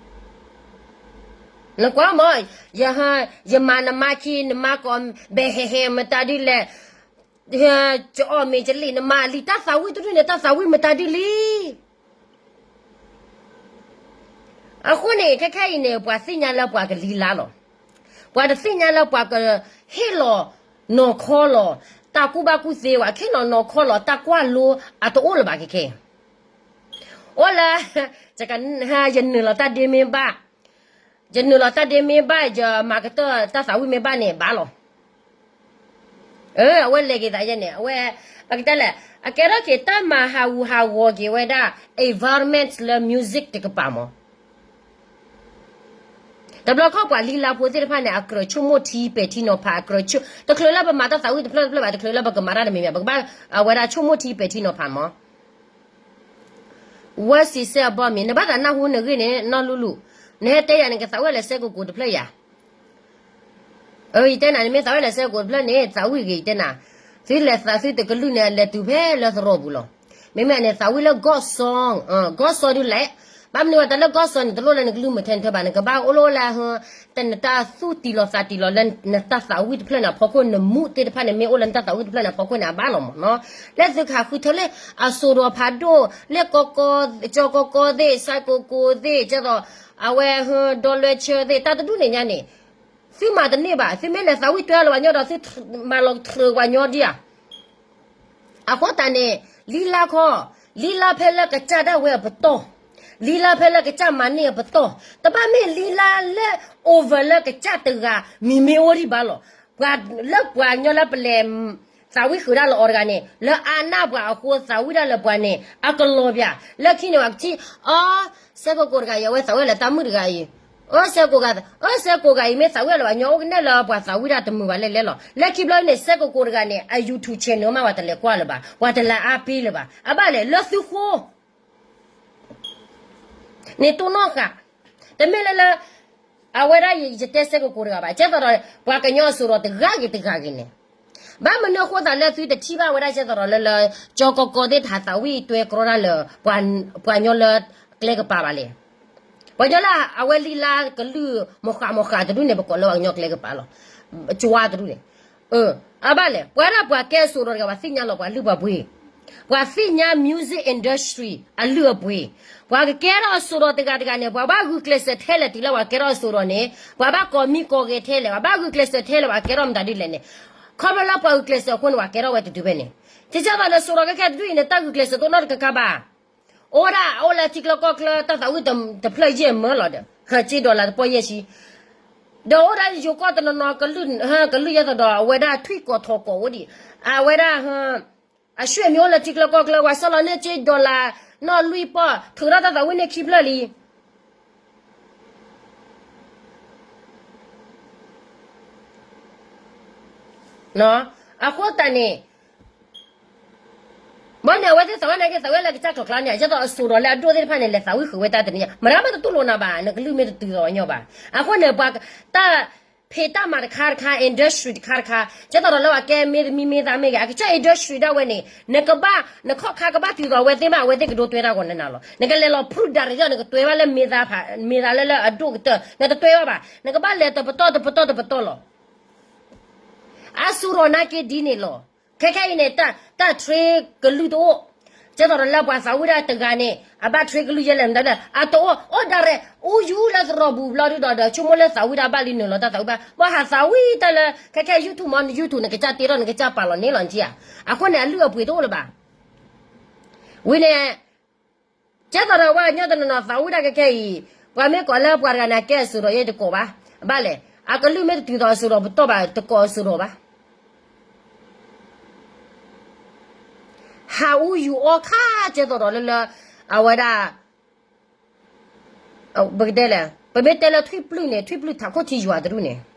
နကွၢ်မ့ၢ်, ယမၤနမါခံ နမါကိးဘဲဟဲဟဲမတၤဒ်လဲၣ်, ကအီၣ်မ့ၤကလံၣ် နမါလံ တၢ်သးဝံၣ်တဒူၣ်န့ၣ် တၢ်သးဝံၣ်မတၤဒ်လံ. အဃိန့ၣ် ခဲခဲအံၤန့ၣ် ပှၤသ့ၣ်ညါလၢပှၤကလံၤလါလီၤ. ပှၤတသ့ၣ်ညါလၢပှၤကဟ့ၣ်လီၤနီၢ်ခီလီၤ တၢ်ကူၣ်ဘၣ်ကူၣ်သ့ဝဲ ဟ့ၣ်လီၤနီၢ်ခီလီၤ တၢ်ကွၢ်လိအတအိၣ်လၢၤဘၣ်ခဲခဲအံၤ. အိၣ်လၢ ယနုာ်လီၤတၢ်ဒ့မ့ၢ်ဘၣ်, ယနုာ်လီၤတၢ်ဒ့မ့ၢ်ဘၣ် ယမၤကတၢၢ်တၢ်သးဝံၣ်မ့ၢ်ဘၣ်န့ၣ် ဘၣ်လီၤ. အဝဲလဲၤက့ၤသးယဲန့ၣ် အဝဲ ပကတဲလဲၣ် အကဲထီၣ်က့ၤတၢ်မၤဟးဂူာ်ဟးဂီၤက့ၤဝဲဒၣ် environment လၢ music တကပၤမး. တဘျီခီၣ်ပှၤလံလါဖိသ့ၣ်တဖၣ်န့ၣ် အကြၢးဆိကမိၣ်ထံပဲာ်ထံနီၤဖး အကြၢးဆိ တချုးလၢပမၤတၢ်သးဝံၣ်တဖျၢၣ်တဖျၢၣ်ဘၣ် တချုးလၢပကမၤတၢ်တမံၤမံၤ ပကဘၣ်အဝဲဒၣ်ဆိကမိၣ်ထံပဲာ်ထံနီၤဖးမး. ဝဲစံးဆၢအဘီမံၤ နဘၣ်သးနၢ်ဟူနဂ့ၢ်န့ၣ် နီၢ်လူလူ, နဟဲတဲယၤန့ၣ် ကသးဝံၣ်လဲၤစဲကကိးတဖျၢၣ်ယၤ. ယတဲနၤန့ၣ် မ့ၢ်သးဝံၣ်လဲၤစဲကကိးတဖျၢၣ်န့ၣ် သးဝံၣ်ဂ့ၤ ယတဲနၤ, သုလဲၤသးသုတကလုၢ်န့ၣ် လဲၤတုၤဖဲလၢသရိာ်ပူၤလီၤ. မ့မ့ၢ်န့ၣ် သးဝံၣ်လၢ God song, God song ဒုးလဲၣ်, ဘၣ်မနုၤဝဲတၢ်လၢ God song န့ၣ် တလိၣ်လၢနကလုၢ်မုာ်ထဲန့ၣ်ထဲဘၣ် နကဘၣ်အိၣ်လၢ တၢ်သူၣ်တံၢ်လီၤသးတံၢ်လီၤလၢနတၢ်သးဝံၣ်တဖျၢၣ်န့ၣ်အဖီခိၣ် နမူးသ့ၣ်တဖၣ်န့ၣ် မ့ၢ်အိၣ်လၢနတၢ်သးဝံၣ်တဖျၢၣ်န့ၣ်အဖီခိၣ်န့ၣ် အဘၣ်လီၤမးနီၤ. လၢသုကဟးဃုထၢလၢ အစိၣ်ဒီးဖးဒိၣ် လၢကီကီ ကၠီကီကီသ့ၣ် စဲကကိးသ့ၣ် ကဲသိး အဝဲ ဒီလွဲၢ်ဆၢသ့ၣ် တၢ်တဒူၣ်န့ၣ်ညါန့ၣ် သုမၤတန့ၢ်ဘၣ်. သုမ့ၢ်လဲၤသးဝံၣ်တွဲလၢပှၤကညီဒီး သုမၤလီၤထြၢးပှၤကညီဒံးဧါ. အဃိသတးန့ၣ် လံလါခီ, လံလါဖဲလၢကစၢ်ဒၣ်ဝဲအပတီၢ်, လံလါဖဲလၢကစၢ်မၤန့ၢ်အပတီၢ်, တဘၣ်မ့ၢ်လံလါလၢ over လၢကစၢ်တဂၤမံၤမ့ၢ်အိၣ်ဒံးဘၣ်လီၤ. ပှၤလၢပှၤကညီလၢပလဲၤ သးဝံၣ်ဃုာ်ဒၣ်လၢအီၤတဂၤန့ၣ် လၢအါနၢ်ပှၤအဃိသးဝံၣ်ဒၣ်လၢပှၤန့ၣ် အကလီၤပၠး. လၢခံန့ၣ် ပှၤကထံၣ် အီ စဲကကိးတဂၤအံၤ အဝဲသးဝံၣ်လၢတၢ်မုၣ်တဂၤအံၤ, အၢ စဲကကိးဂၤ, အၢ စဲကကိးဂၤအံၤ မ့ၢ်သးဝံၣ်လၢပှၤကညီအိၣ်ကနဲၣ်လၢပှၤသးဝံၣ်ဒၣ်တမုာ်ဘၣ်လဲၣ်လဲၣ်လီၤ. လၢခံဘျီန့ၣ် စဲကကိးတဂၤန့ၣ် အ YouTube channel မး ပှၤတလဲၤကွၢ်လၢၤဘၣ်, ပှၤတလဲၤအါပ့လၢၤဘၣ်. အဘၣ်လဲၣ် လၢသုဃိ န့ၣ်တိၢ်နီၣ်ဃာ်, တမ့ၢ်လၢလၢ အဝဲဒၣ်ယတဲစဲကကိးတဂၤဘၣ်, ကဲသိးဒီး ပှၤကညီအစိၣ်ဒီးတဂၤဂ့ၤတဂၤဂ့ၤန့ၣ်, ဘၣ်မနုၤအဃိသတးလၢသုတထံၣ်ဘၣ်ဝဲဒၣ် ကဲသိးဒီးလၢလၢ ကၠီကီကီသ့ၣ်တဟးသးဝံၣ်တွဲကြီဒၣ်လၢ ပှၤကညီလၢကျဲကပၤဘၣ်လဲၣ်. ပှၤကညီလၢအဝဲလံလါကလုၢ်မီၤဃးမီၤဃးတဒူၣ်န့ၣ် ပကိးလၢပှၤကညီကျဲကပၤလီၤ. ကၠွါတဒူၣ်န့ၣ် အဘၣ်လဲၣ် ပှၤဒၣ်ပှၤကဲအစိၣ်ဒီးတဂၤ ပှၤသ့ၣ်ညါလီၤပှၤလုၢ်ပှၤပှ့ၤ, ပှၤသ့ၣ်ညါ music industry အလုၢ်အပှ့ၤ, ပှၤကကဲထီၣ်အစိၣ်ဒီးတဂၤတဂၤန့ၣ် ပှၤဘၣ်ဂုာ်ကျဲးစၢးထဲလဲၣ်တုၤလၢပှၤကဲထီၣ်အစိၣ်ဒီးန့ၣ် ပှၤဘၣ်ကိးမံၤကိးဂဲၤထဲလဲၣ်, ပှၤဘၣ်ဂုာ်ကျဲးစၢးထဲလဲၣ် ပှၤကဲထီၣ်မတၤဒ်လဲၣ်န့ၣ်, ခီဖျိလၢပှၤဂုာ်ကျဲးစၢးအဃိန့ၣ် ပှၤကဲထီၣ်ဝဲတတုၤဖဲန့ၣ်, ကဲသိးဒီးစိၣ်ဒီးခဲခဲတဒူၣ်အံၤန့ၣ် တၢ်ဂုာ်ကျဲးစၢးတအိၣ်နီတကကါဘၣ်. အိၣ်ဒၣ်အိၣ်လၢထံကျၢကီၢ်ကျၢ တၢ်သးဝံၣ်တဖျၢၣ်ယဲၢ်မၢလီၤဒီး ဟးစ့ဒီလၢတပီၢ်ယဲၢ်ဆံ, ဒီးအိၣ်ဒၣ်ယိၤကီၢ်တနီၤနီၤ ကလုၢ်ယဲသိးဒီး အဝဲဒၣ်ထွံၣ်ကိးထီၣ်ကိးအိၣ်ဒံး, အဝဲဒၣ် အဆွေမျိုးလၢထံကျၢကီၢ်ကျၢ ပှၤဆီလီၤန့ၢ်စ့ဒီလၢ နီၢ်လွံၢ်ပီၢ် ထုးထီၣ်တၢ်သးဝံၣ်န့ၢ်ခံဖျၢၣ်လံ. အဃိသတးန့ၣ် ဘၣ်န့ၣ် အဝဲသ့ၣ်သးဝံၣ်နာ်က့ သးဝံၣ်လၢကစၢ်ကျိၤကျါန့ၣ် ဒ်သိးအစိၣ်ဒီးလၢအဒိၣ်သ့ၣ်တဖၣ်န့ၣ် လဲၤသးဝံၣ်ဃုာ်ဝဲတၢ်တနံၤညါ မတၤမ့ၢ်တတူၢ်လိာ်နၤဘၣ်, နကလုၢ်မ့ၢ်တတုၤသိးညီဘၣ်. အဃိန့ၣ် ပှၤတၢ်ဖံးတၢ်မၤတခါတခါ industry တခါတခါ ဒ်သိးဒီးလၢပှၤကဲမ့ၢ်တမံၤမ့ၢ်သးမ့ၢ်ဂ့ၤ အကစၢ် industry ဒၣ်ဝဲန့ၣ် နကဘၣ် နခီၣ်ခါကဘၣ်တုၤသိးအဝဲသ့ၣ်မး အဝဲသ့ၣ်ကဒိးတွဲတၢ်ဂီၤနၤနၤလီၤ. နကလဲၤလီၤ proof ဒၣ်ရံၣ်ဒီး နကတွဲဘၣ်လၢမ့ၢ်သးဖး မ့ၢ်သးလၢလၢအဒိၣ်ကတၢၢ် နတတွဲဘၣ်ဘၣ်. နကဘၣ်လဲၤတပတီၢ်တပတီၢ်တပတီၢ်လီၤ. အစိၣ်ဒီးနာ်က့ဒ်န့ၣ်လီၤ. ခဲခဲအံၤန့ၣ် တၢ် တၢ် train ကလုၢ်တအိၣ်, ကဲသိးဒီးလၢပှၤသးဝံၣ်ဒၣ်တဂၤန့ၣ် အဘၣ် train ကလုၢ်ယဲလဲၣ် မတၤလဲၣ် အတအိၣ် အိၣ်ဒၣ်ရဲၣ် အူယူလၢသရိာ်ပူၤဘျီဒုဒီး ဒီးဆိကမိၣ်လၢသးဝံၣ်ဒၣ်ဘၣ်လံနုာ်လီၤတၢ်သးဝံၣ်ဘၣ် ပှၤဟးသးဝံၣ်တၢ်လၢ ခဲခဲ YouTube မ့ၢ် YouTube နကစၢ်တ့ထီၣ် နကစၢ်ပာ်လီၤန့ၢ်လီၤနထံၣ်ဧါ. အဃိန့ၣ် အလုၢ်အပှ့ၤတအိၣ်လၢၤဘၣ်. ဝံၤန့ၣ် ကဲသိးဒီးပှၤကညီတနီၤနီၤသးဝံၣ်ဒၣ်ခဲခဲအံၤ, ပှၤမ့ၢ်ကိးလၢပှၤတဂၤန့ၣ် အကဲအစိၣ်ဒီးယဲတကိးဘၣ်, ဘၣ်လဲၣ်, အကလုၢ်မ့ၢ်တတုၤသိးအစိၣ်ဒီးပတီၢ်ဘၣ် တကိးအစိၣ်ဒီးဘၣ်. ဟးအူယူအီခါ ကဲသိးဒီးလၢလၢ အဝဲဒၣ် ပကတဲလဲၣ် ပမ့ၢ်တဲလၢထွံၣ်ပျုၢ်န့ၣ် ထွံၣ်ပျုၢ်ထးခိၣ်ထံယွၤတဒူၣ်န့ၣ် သ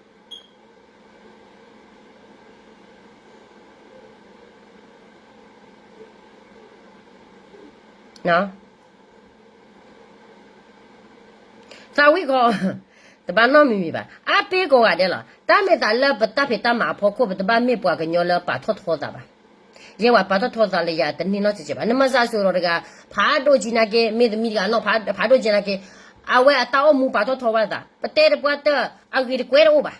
းဝံၣ်ကီး တဘၣ်နီတမံၤမံၤဘၣ်. အါပ့ၤကိးဂၤဒဲးလီၤ. တၢ်မ့ၢ်သးလၢပတၢ်ဖံးတၢ်မၤအဖီခိၣ် ပတဘၣ်မ့ၢ်ပှၤကညီလၢပာ်ထီၣ်ထီသးဘၣ်. ယဲဝဲပာ်ထီၣ်ထီသးလၢယၤတန့ၢ်နီတစဲးဘၣ်. နမၤစၢၤအစိၢ်ဒီးတဂၤ ဖးဒိၣ်ကံနာ်က့ မ့ၢ်သမံတဂၤနီၤ ဖးဒိၣ်ကံနာ်က့ အဝဲအတၢ်အိၣ်မူပာ်ထီၣ်ထီဝဲသး ပတဲတပှၢ်တၢၢ် အဂ့ၤတကွဲတအိၣ်ဘၣ်.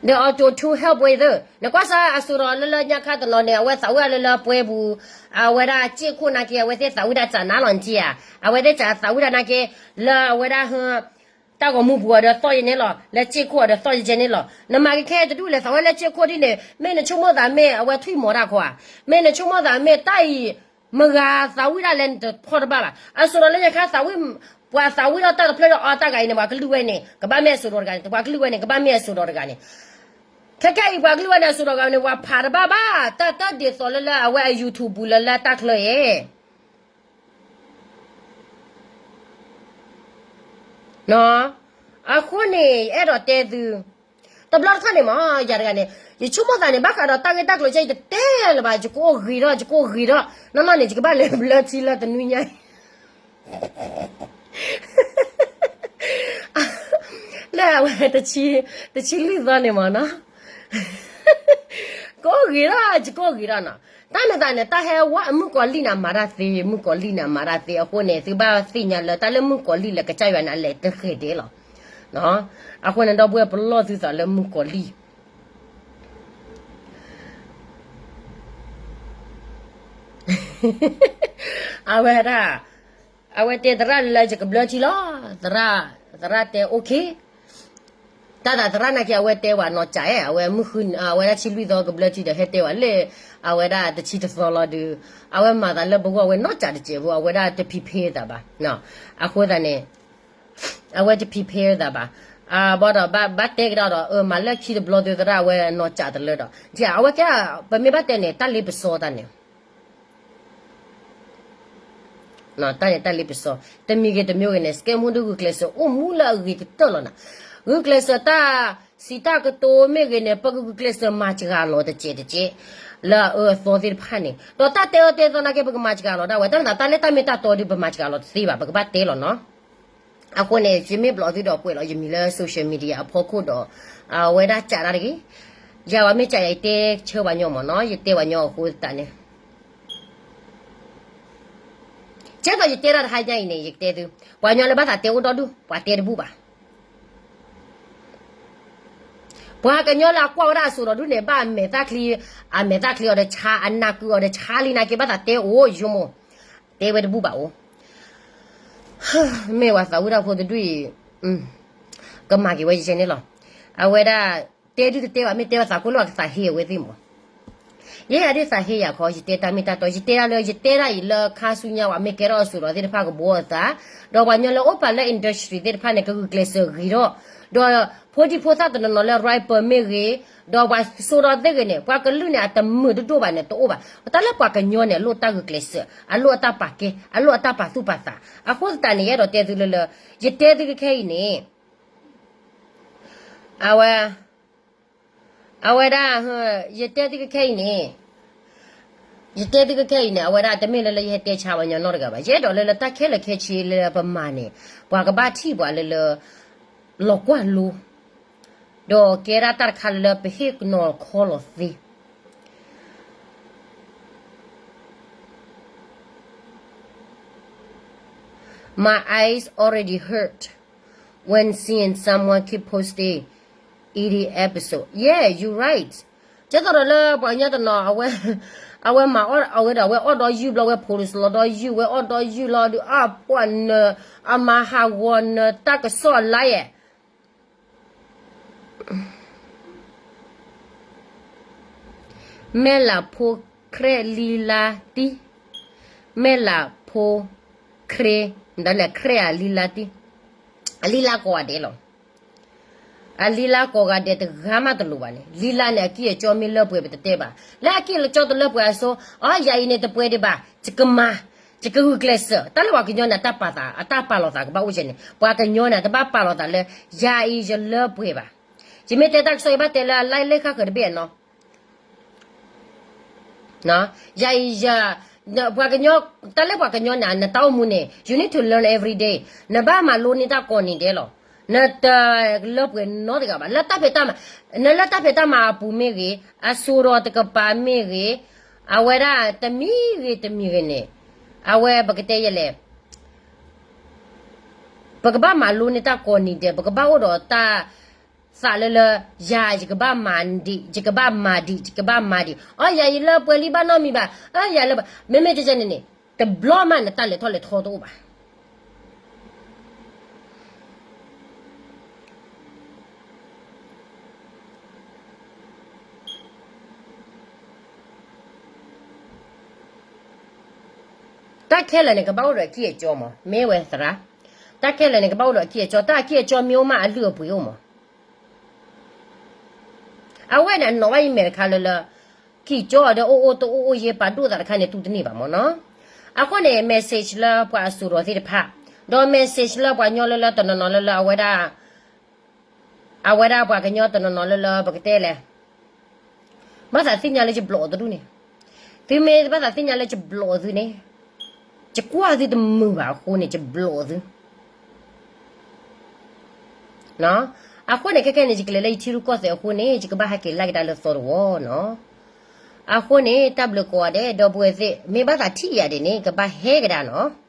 The auto to help with နကွၢ်စၢ်အစိၢ်ဒီးလၢလၢညါခါတနီၤန့ၣ် အဝဲသးဝံၣ်ဒၣ်လၢလၢပှဲၤပူၤ အဝဲဒၣ်စ့ၢ်ခိၣ်နာ်က့ အဝဲသ့ၣ်သးဝံၣ်ဒၣ်စးနါလီၤနထံၣ်ဧါ အဝဲသ့ၣ်စးသးဝံၣ်ဒၣ်နာ်က့ လၢအဝဲဒၣ် တၢ်ဂီၤမူပူၤအီၤဒီးသီၣ်ယဲန့ၣ်လီၤ လၢစ့ၢ်ခိၣ်အီၤဒီးသီၣ်ယဲန့ၣ်လီၤ. နမၤကခဲတဒူၣ်လဲၣ် သးဝဲလၢစ့ၢ်ခိၣ်ဒ်န့ၣ် မ့ၢ်နဆိကမိၣ်သးမ့ၢ်အဝဲထွံၣ်မီၤတၢ်ခီဧါ. မ့ၢ်နဆိကမိၣ်သးမ့ၢ်တၢ်အံၤ မဂၤသးဝံၣ်ဒၣ်လဲၣ်နတဖီၣ်တဘၣ်ဘၣ်. အစိၢ်ဒီးလၢညါခါသးဝံၣ် ပှၤသးဝံၣ်ထီၣ်တၢ်တဖျၢၣ်ဒီးအီတၢ်ဂၤအံၤန့ၣ် ပှၤကလုၢ်ဝဲန့ၣ် ကဘၣ်မ့ၢ်အစိၢ်ဒီးတဂၤန့ၣ် ပှၤကလုၢ်ဝဲန့ၣ် ကဘၣ်မ့ၢ်အစိၢ်ဒီးတဂၤန့ၣ် ခဲခဲအံၤပှၤကလုၢ်ဝဲန့ၣ်အစိၢ်ဒီးတဂၤန့ၣ် ပှၤဖးတဘၣ်ဘၣ် တၢ်တၢ်ဒ်သိးလၢလၢအဝဲအ YouTube ပူၤလၢလၢတၢ်ချၢအံၤ အဃိန့ၣ် ယအဲၣ်ဒိးတဲသု တဘျီတခီၣ်န့ၣ်မ့ၢ် ယၤတဂၤန့ၣ် ယဆိကမိၣ်သးန့ၣ် ဘၣ်ဃးဒီးတၢ်ဂ့ၢ်တၢ်ကျိၤကဲ ယတတဲလၢၤဘၣ် ယကအိၣ်ဂ့ၤထီၣ် ယကအိၣ်ဂ့ၤထီၣ် နီၢ်နီၢ်န့ၣ် ယကဘၣ်လဲၤဘျၢထံလၢတနွံညါအံၤ လၢအဝဲ တဆံလွံၢ်သီန့ၣ်မ့ၢ်နီၤ ကအိၣ်ဂ့ၤထီၣ် ယကအိၣ်ဂ့ၤထီၣ်နီၤ တၢ်န့ၣ်သးန့ၣ် တၢ်ဟဲဝဲအမုၣ်ကီၤလံၢ်န့ၣ် အမၤတၢ်သ့ မုၣ်ကီၤလံၢ်န့ၣ် အမၤတၢ်သ့ အဃိန့ၣ် သုဘၣ်သ့ၣ်ညါလၢ တၢ်လၢမုၣ်ကီၤလံၢ်လၢကစၢ်ယွၤန့ၣ် အလဲၤတဃဲၤဒဲးလီၤ အဃိန့ၣ် ဒီပုၢ်ဝဲၢ်ပလီၢ်သုသးလၢမုၣ်ကီၤလံၢ် အဝဲဒၣ် အဝဲတဲသရၣ်လၢယကဘျၢထံလီၤ သရၣ်တဲ okay တၢ်သးသရၣ်နာ်က့ အဝဲတဲဝဲနီၢ်ကၠး အဝဲမုၢ်ဃု အဝဲဒၣ်ဆံလွံၢ်သီကဘျၢထံဒီး ဟဲတဲဝဲလၢ အဝဲဒၣ်တဆံတသီလီၤဒုး အဝဲမၤသးလၢပဂီၢ်ဝဲနီၢ်ကၠးတစဲးဖိ အဝဲဒၣ်တ prepare သးဘၣ် အဃိသတးန့ၣ် အဝဲတ prepare သးဘၣ် ဘၣ်ဒီးဘၣ်တဲကဒါဒီး မၤလၢခံတဘျီသုသရၣ် အဝဲနီၢ်ကၠးတလၢဒီး အဝဲကဲ ပမ့ၢ်ဘၣ်တဲန့ၣ် တၢ်လ့ပစီတၢ်န့ၣ် တၢ်န့ၣ်တၢ်လ့ပစီ တမံၤဂ့ၤတမံၤဂ့ၤန့ၣ် စကဲမူဒုးဂုာ်ကျဲးစၢးအိၣ်မူလၢအဂ့ၤကတၢၢ်လီၤနၤ ဂုာ်ကျဲးစၢးတၢ်စံးတၢ်ကတိၤမ့ၢ်ဂ့ၤန့ၣ် ပကဂုာ်ကျဲးစၢးမၤစှၤလီၤတစဲးတကဲး လၢအအၢအသီသ့ၣ်တဖၣ်န့ၣ် ဒီးတၢ်တဲအၢတဲသီနာ်က့ ပကမၤစှၤလီၤဒၣ်ဝဲ တၢ်မၤသးတၢ်လၢတၢ်မ့ၢ်တၢ်တီဒုး ပမၤစှၤလီၤတသ့ဘၣ် ပကဘၣ်တဲလီၤနီၤ အဃိန့ၣ် ယမ့ၢ်ဘျီးသုဒီးကွဲးလီၤ ယမံၤလၢ social media အဖီခိၣ်ဒီး အဝဲဒၣ်ကးတၢ်တဂ့ၤ ယၤဝဲမ့ၢ်ကးယၤ ယတဲဆၢပှၤညီမ့ၢ်နီၤ ယတဲပှၤညီအဃိသတးန့ၣ် ကဲသိးယတဲတၢ်တဟါညါအံၤန့ၣ် ယကတဲသု ပှၤညီလၢဘၣ်သးတဲအိၣ်ဒီဒူၣ် ပှၤတဲတဘူၣ်ဘၣ် ပှၤကညီလၢအကွၢ်ဝဲဒၣ်အစိၣ်ဒီးဒူၣ်န့ၣ် ဘၣ်အမဲာ်သၣ်ချံ အမဲာ်သၣ်ချံအီၤဒီးဆါ အနၢ်ကုအီၤဒီးဆါလံနာ်က့ ဘၣ်သးတဲအိၣ်ယိမိၢ် တဲဝဲတဘူၣ်ဘၣ်အိၣ် မ့ၢ်ဝဲသးဝံၣ်တၢ်ဖိတဒူၣ်အံၤ ကမၤက့ၤဝဲယဲန့ၣ်လီၤ. အဝဲဒၣ် တဲဒုၣ်တတဲဘၣ် မ့ၢ်တဲဝဲသးကိၢ်လၢအကသးဟ့အဝဲသ့ၣ်မး ယဲယၤဒ်သးဟ့ယၤခီ ယတဲတၢ်မ့ၢ်တၢ်တီ ယတဲဒၣ်လၢ ယတဲဒၣ်အံၤလၢခါဆူညါဝဲ မ့ၢ်ကဲထီၣ်အစိၣ်ဒီးသ့ၣ်တဖၣ်ကဘှီအသး, ဒီးပှၤညီလၢအိၣ်ပာ်လၢ industry သ့ၣ်တဖၣ်န့ၣ် ကဂုာ်ကျဲးစၢးဂ့ၤထီၣ်, ဒီးဖိဒံဖိသၣ်တနီၤနီၤလၢ rapper မ့ၢ်ဂ့ၤ, ဒီးပှၤစိဒီးသ့ၣ်ဂ့ၤန့ၣ် ပှၤကလုာ်န့ၣ် အတမုာ်တဒိၣ်ဘၣ်န့ၣ် တအိၣ်ဘၣ်. တၢ်လၢပှၤကညီန့ၣ် အလိၣ်တၢ်ဂုာ်ကျဲးစၢး, အလိၣ်အတၢ်ပာ်ကဲ, အလိၣ်အတၢ်ပာ်သူၣ်ပာ်သး. အဃိသတးန့ၣ် ယအဲၣ်ဒိးတဲသုလၢလၢ ယတဲသုကခဲအံၤန့ၣ် အဝဲ အဝဲဒၣ် ယတဲသုကခဲအံၤန့ၣ်, ယတဲသုကခဲအံၤန့ၣ် အဝဲဒၣ်တမ့ၢ်လၢလၢယဟဲတဲဆါပှၤညီနီတဂၤဘၣ်. ယအဲၣ်ဒိးလၢလၢတၢ်ခဲလၢာ်ခဲဆ့လၢပမၤန့ၣ် ပှၤကဘၣ်ထံၣ်ပှၤလၢလၢ လီၤကွၢ်လိ ဒီးကဲဒၣ်တၢ်တခါလၢလၢပဟ့ၣ်ကနီၤခီလီၤသ့ My eyes already hurt when seeing someone keep posting eighty episode. Yeah, you right. ကဲသိးဒီးလၢပှၤကညီတနီၤ အဝဲ အဝဲမၤအီၣ်အဝဲဒီး အဝဲအီၣ်ဒီးယုၢ်ဘျီ အဝဲ post လီၤဒီးယုၢ် ဝဲအီၣ်ဒီးယုၢ်လီၤဒီး အပှၤနၢၤ အမၤဟးဂီၤနၢၤတၢ်ကစီၣ်အလါယဲၢ် မဲၢ်လးဖိခရံာ်လံလါတံၢ်, မဲၢ်လးဖိခရံာ်, ဒီးလဲၣ်ခရံာ်အလံလါတံၢ်, အလံလါကိးဂၤဒဲးလီၤ. အလံလါကိးဂၤဒဲးတဂၤမးတလိၣ်ဘၣ်န့ၣ်, လံလါန့ၣ် အကံၢ်အကၠီမ့ၢ်လၢပှဲၤပတတဲဘၣ်. လၢအကံၢ်အကၠီတလၢပှဲၤအစိ, အယၤအံၤန့ၣ်တပှဲၤဒံးဘၣ်, ယကမၤ, ယကဂုာ်ကျဲးစၢး, တၢ်လၢပှၤကညီန့ၣ် အတၢ်ပာ်သး, အတၢ်ပာ်လီၤသးကဘၣ်အိၣ်ကဲန့ၣ်, ပှၤကညီန့ၣ် တဘၣ်ပာ်လီၤသးလၢ ယၤအံၤယလၢပှဲၤဘၣ်. ယမ့ၢ်တဲတၢ်ကစီၣ် ယဘၣ်တဲလၢအလါလဲၣ်ဃၣ်ဃၢၤတဘ့ၣ်အနီၤ ယၤအံၤယၤ, ပှၤကညီ, တၢ်လၢပှၤကညီန့ၣ် နတၢ်အိၣ်မူန့ၣ် you need to learn every day. နဘၣ်မၤလိန့ၢ်တၢ်ကိးနံၤဒဲးလီၤ. နတလၢပှဲၤနီတဂၤဘၣ် လၢတၢ်ဖံးတၢ်မၤ, နလၢတၢ်ဖံးတၢ်မၤအပူၤမ့ၢ်ဂ့ၤ, အစိၤဒီးတကပၤမ့ၢ်ဂ့ၤ, အဝဲဒၣ်တမံၤဂ့ၤတမံၤဂ့ၤန့ၣ်, အဝဲပကတဲယဲလဲၣ် ပကဘၣ်မၤလိန့ၢ်တၢ်ကိးနံၤဒဲး, ပကဘၣ်အိၣ်ဒီးတၢ်သးလၢလၢ, ယၤ ယကဘၣ်မၤဒံး ယကဘၣ်မၤဒံး ယကဘၣ်မၤဒံး, အီ ယၤယလၢပှဲၤလံဘၣ်နီတမံၤဘၣ်, အၢ ယၤလၢ, မ့မ့ၢ်ကဲန့ၣ်န့ၣ်, တဘျီမးနတၢ်လဲၤထီၣ်လဲၤထီတအိၣ်ဘၣ်. တၢ်ခဲလၢာ်န့ၣ် ကဘၣ်အိၣ်ဒီးအကံၢ်အကၠီမး မ့ၢ်ဝဲသရၣ်, တၢ်ခဲလၢာ်န့ၣ် ကဘၣ်အိၣ်ဒီးအကံၢ်အကၠီ, တၢ်အကံၢ်အကၠီမ့ၢ်အိၣ်မးအလုၢ်အပှ့ၤအိၣ်မး. အဝဲန့ၣ် အနီၣ်ဘၣ်ယမဲာ်တခါလၢလၢ, ကံၢ်ကၠီအီၤဒီးအိၣ်အိၣ်တအိၣ်အိၣ်ယဲပာ်ဒိၣ်သးတခါန့ၣ် တူၢ်တန့ၢ်ဘၣ်မးနီၤ. အဃိန့ၣ် message လၢပှၤအစိၤဒီးသ့ၣ်တဖၣ်, ဒီး message လၢပှၤကညီလၢလၢတနီၤနီၤလၢလၢအဝဲဒၣ် အဝဲဒၣ်ပှၤကညီတနီၤနီၤလၢလၢပကတဲလဲၣ်, ဘၣ်သးသ့ၣ်ညါလၢယဘျီၣ်အီၤတဒူၣ်န့ၣ်, သုမ့ၢ်ဘၣ်သးသ့ၣ်ညါလၢယဘျီၣ်အီၤသုန့ၣ်, ယကွၢ်သုတမုာ်ဘၣ်အဃိန့ၣ် ယဘျီၣ်အီၤသု. အဃိန့ၣ် ခဲခဲန့ၣ် ယကလဲၤလၢယထံရူၢ်ကီၢ်သဲးအဃိန့ၣ် ယကဘၣ်ဟဲက့ၤလၢကဒါလၢသီတဝီနီၤ. အဃိန့ၣ် တၢ်ဘျုးကိးဂၤဒဲး ဒီပုၢ်ဝဲၢ်သ့ၣ် မ့ၢ်ဘၣ်သးထံၣ်ယၤဒ်န့ၣ် ကဘၣ်ဟဲကဒါနီၤ.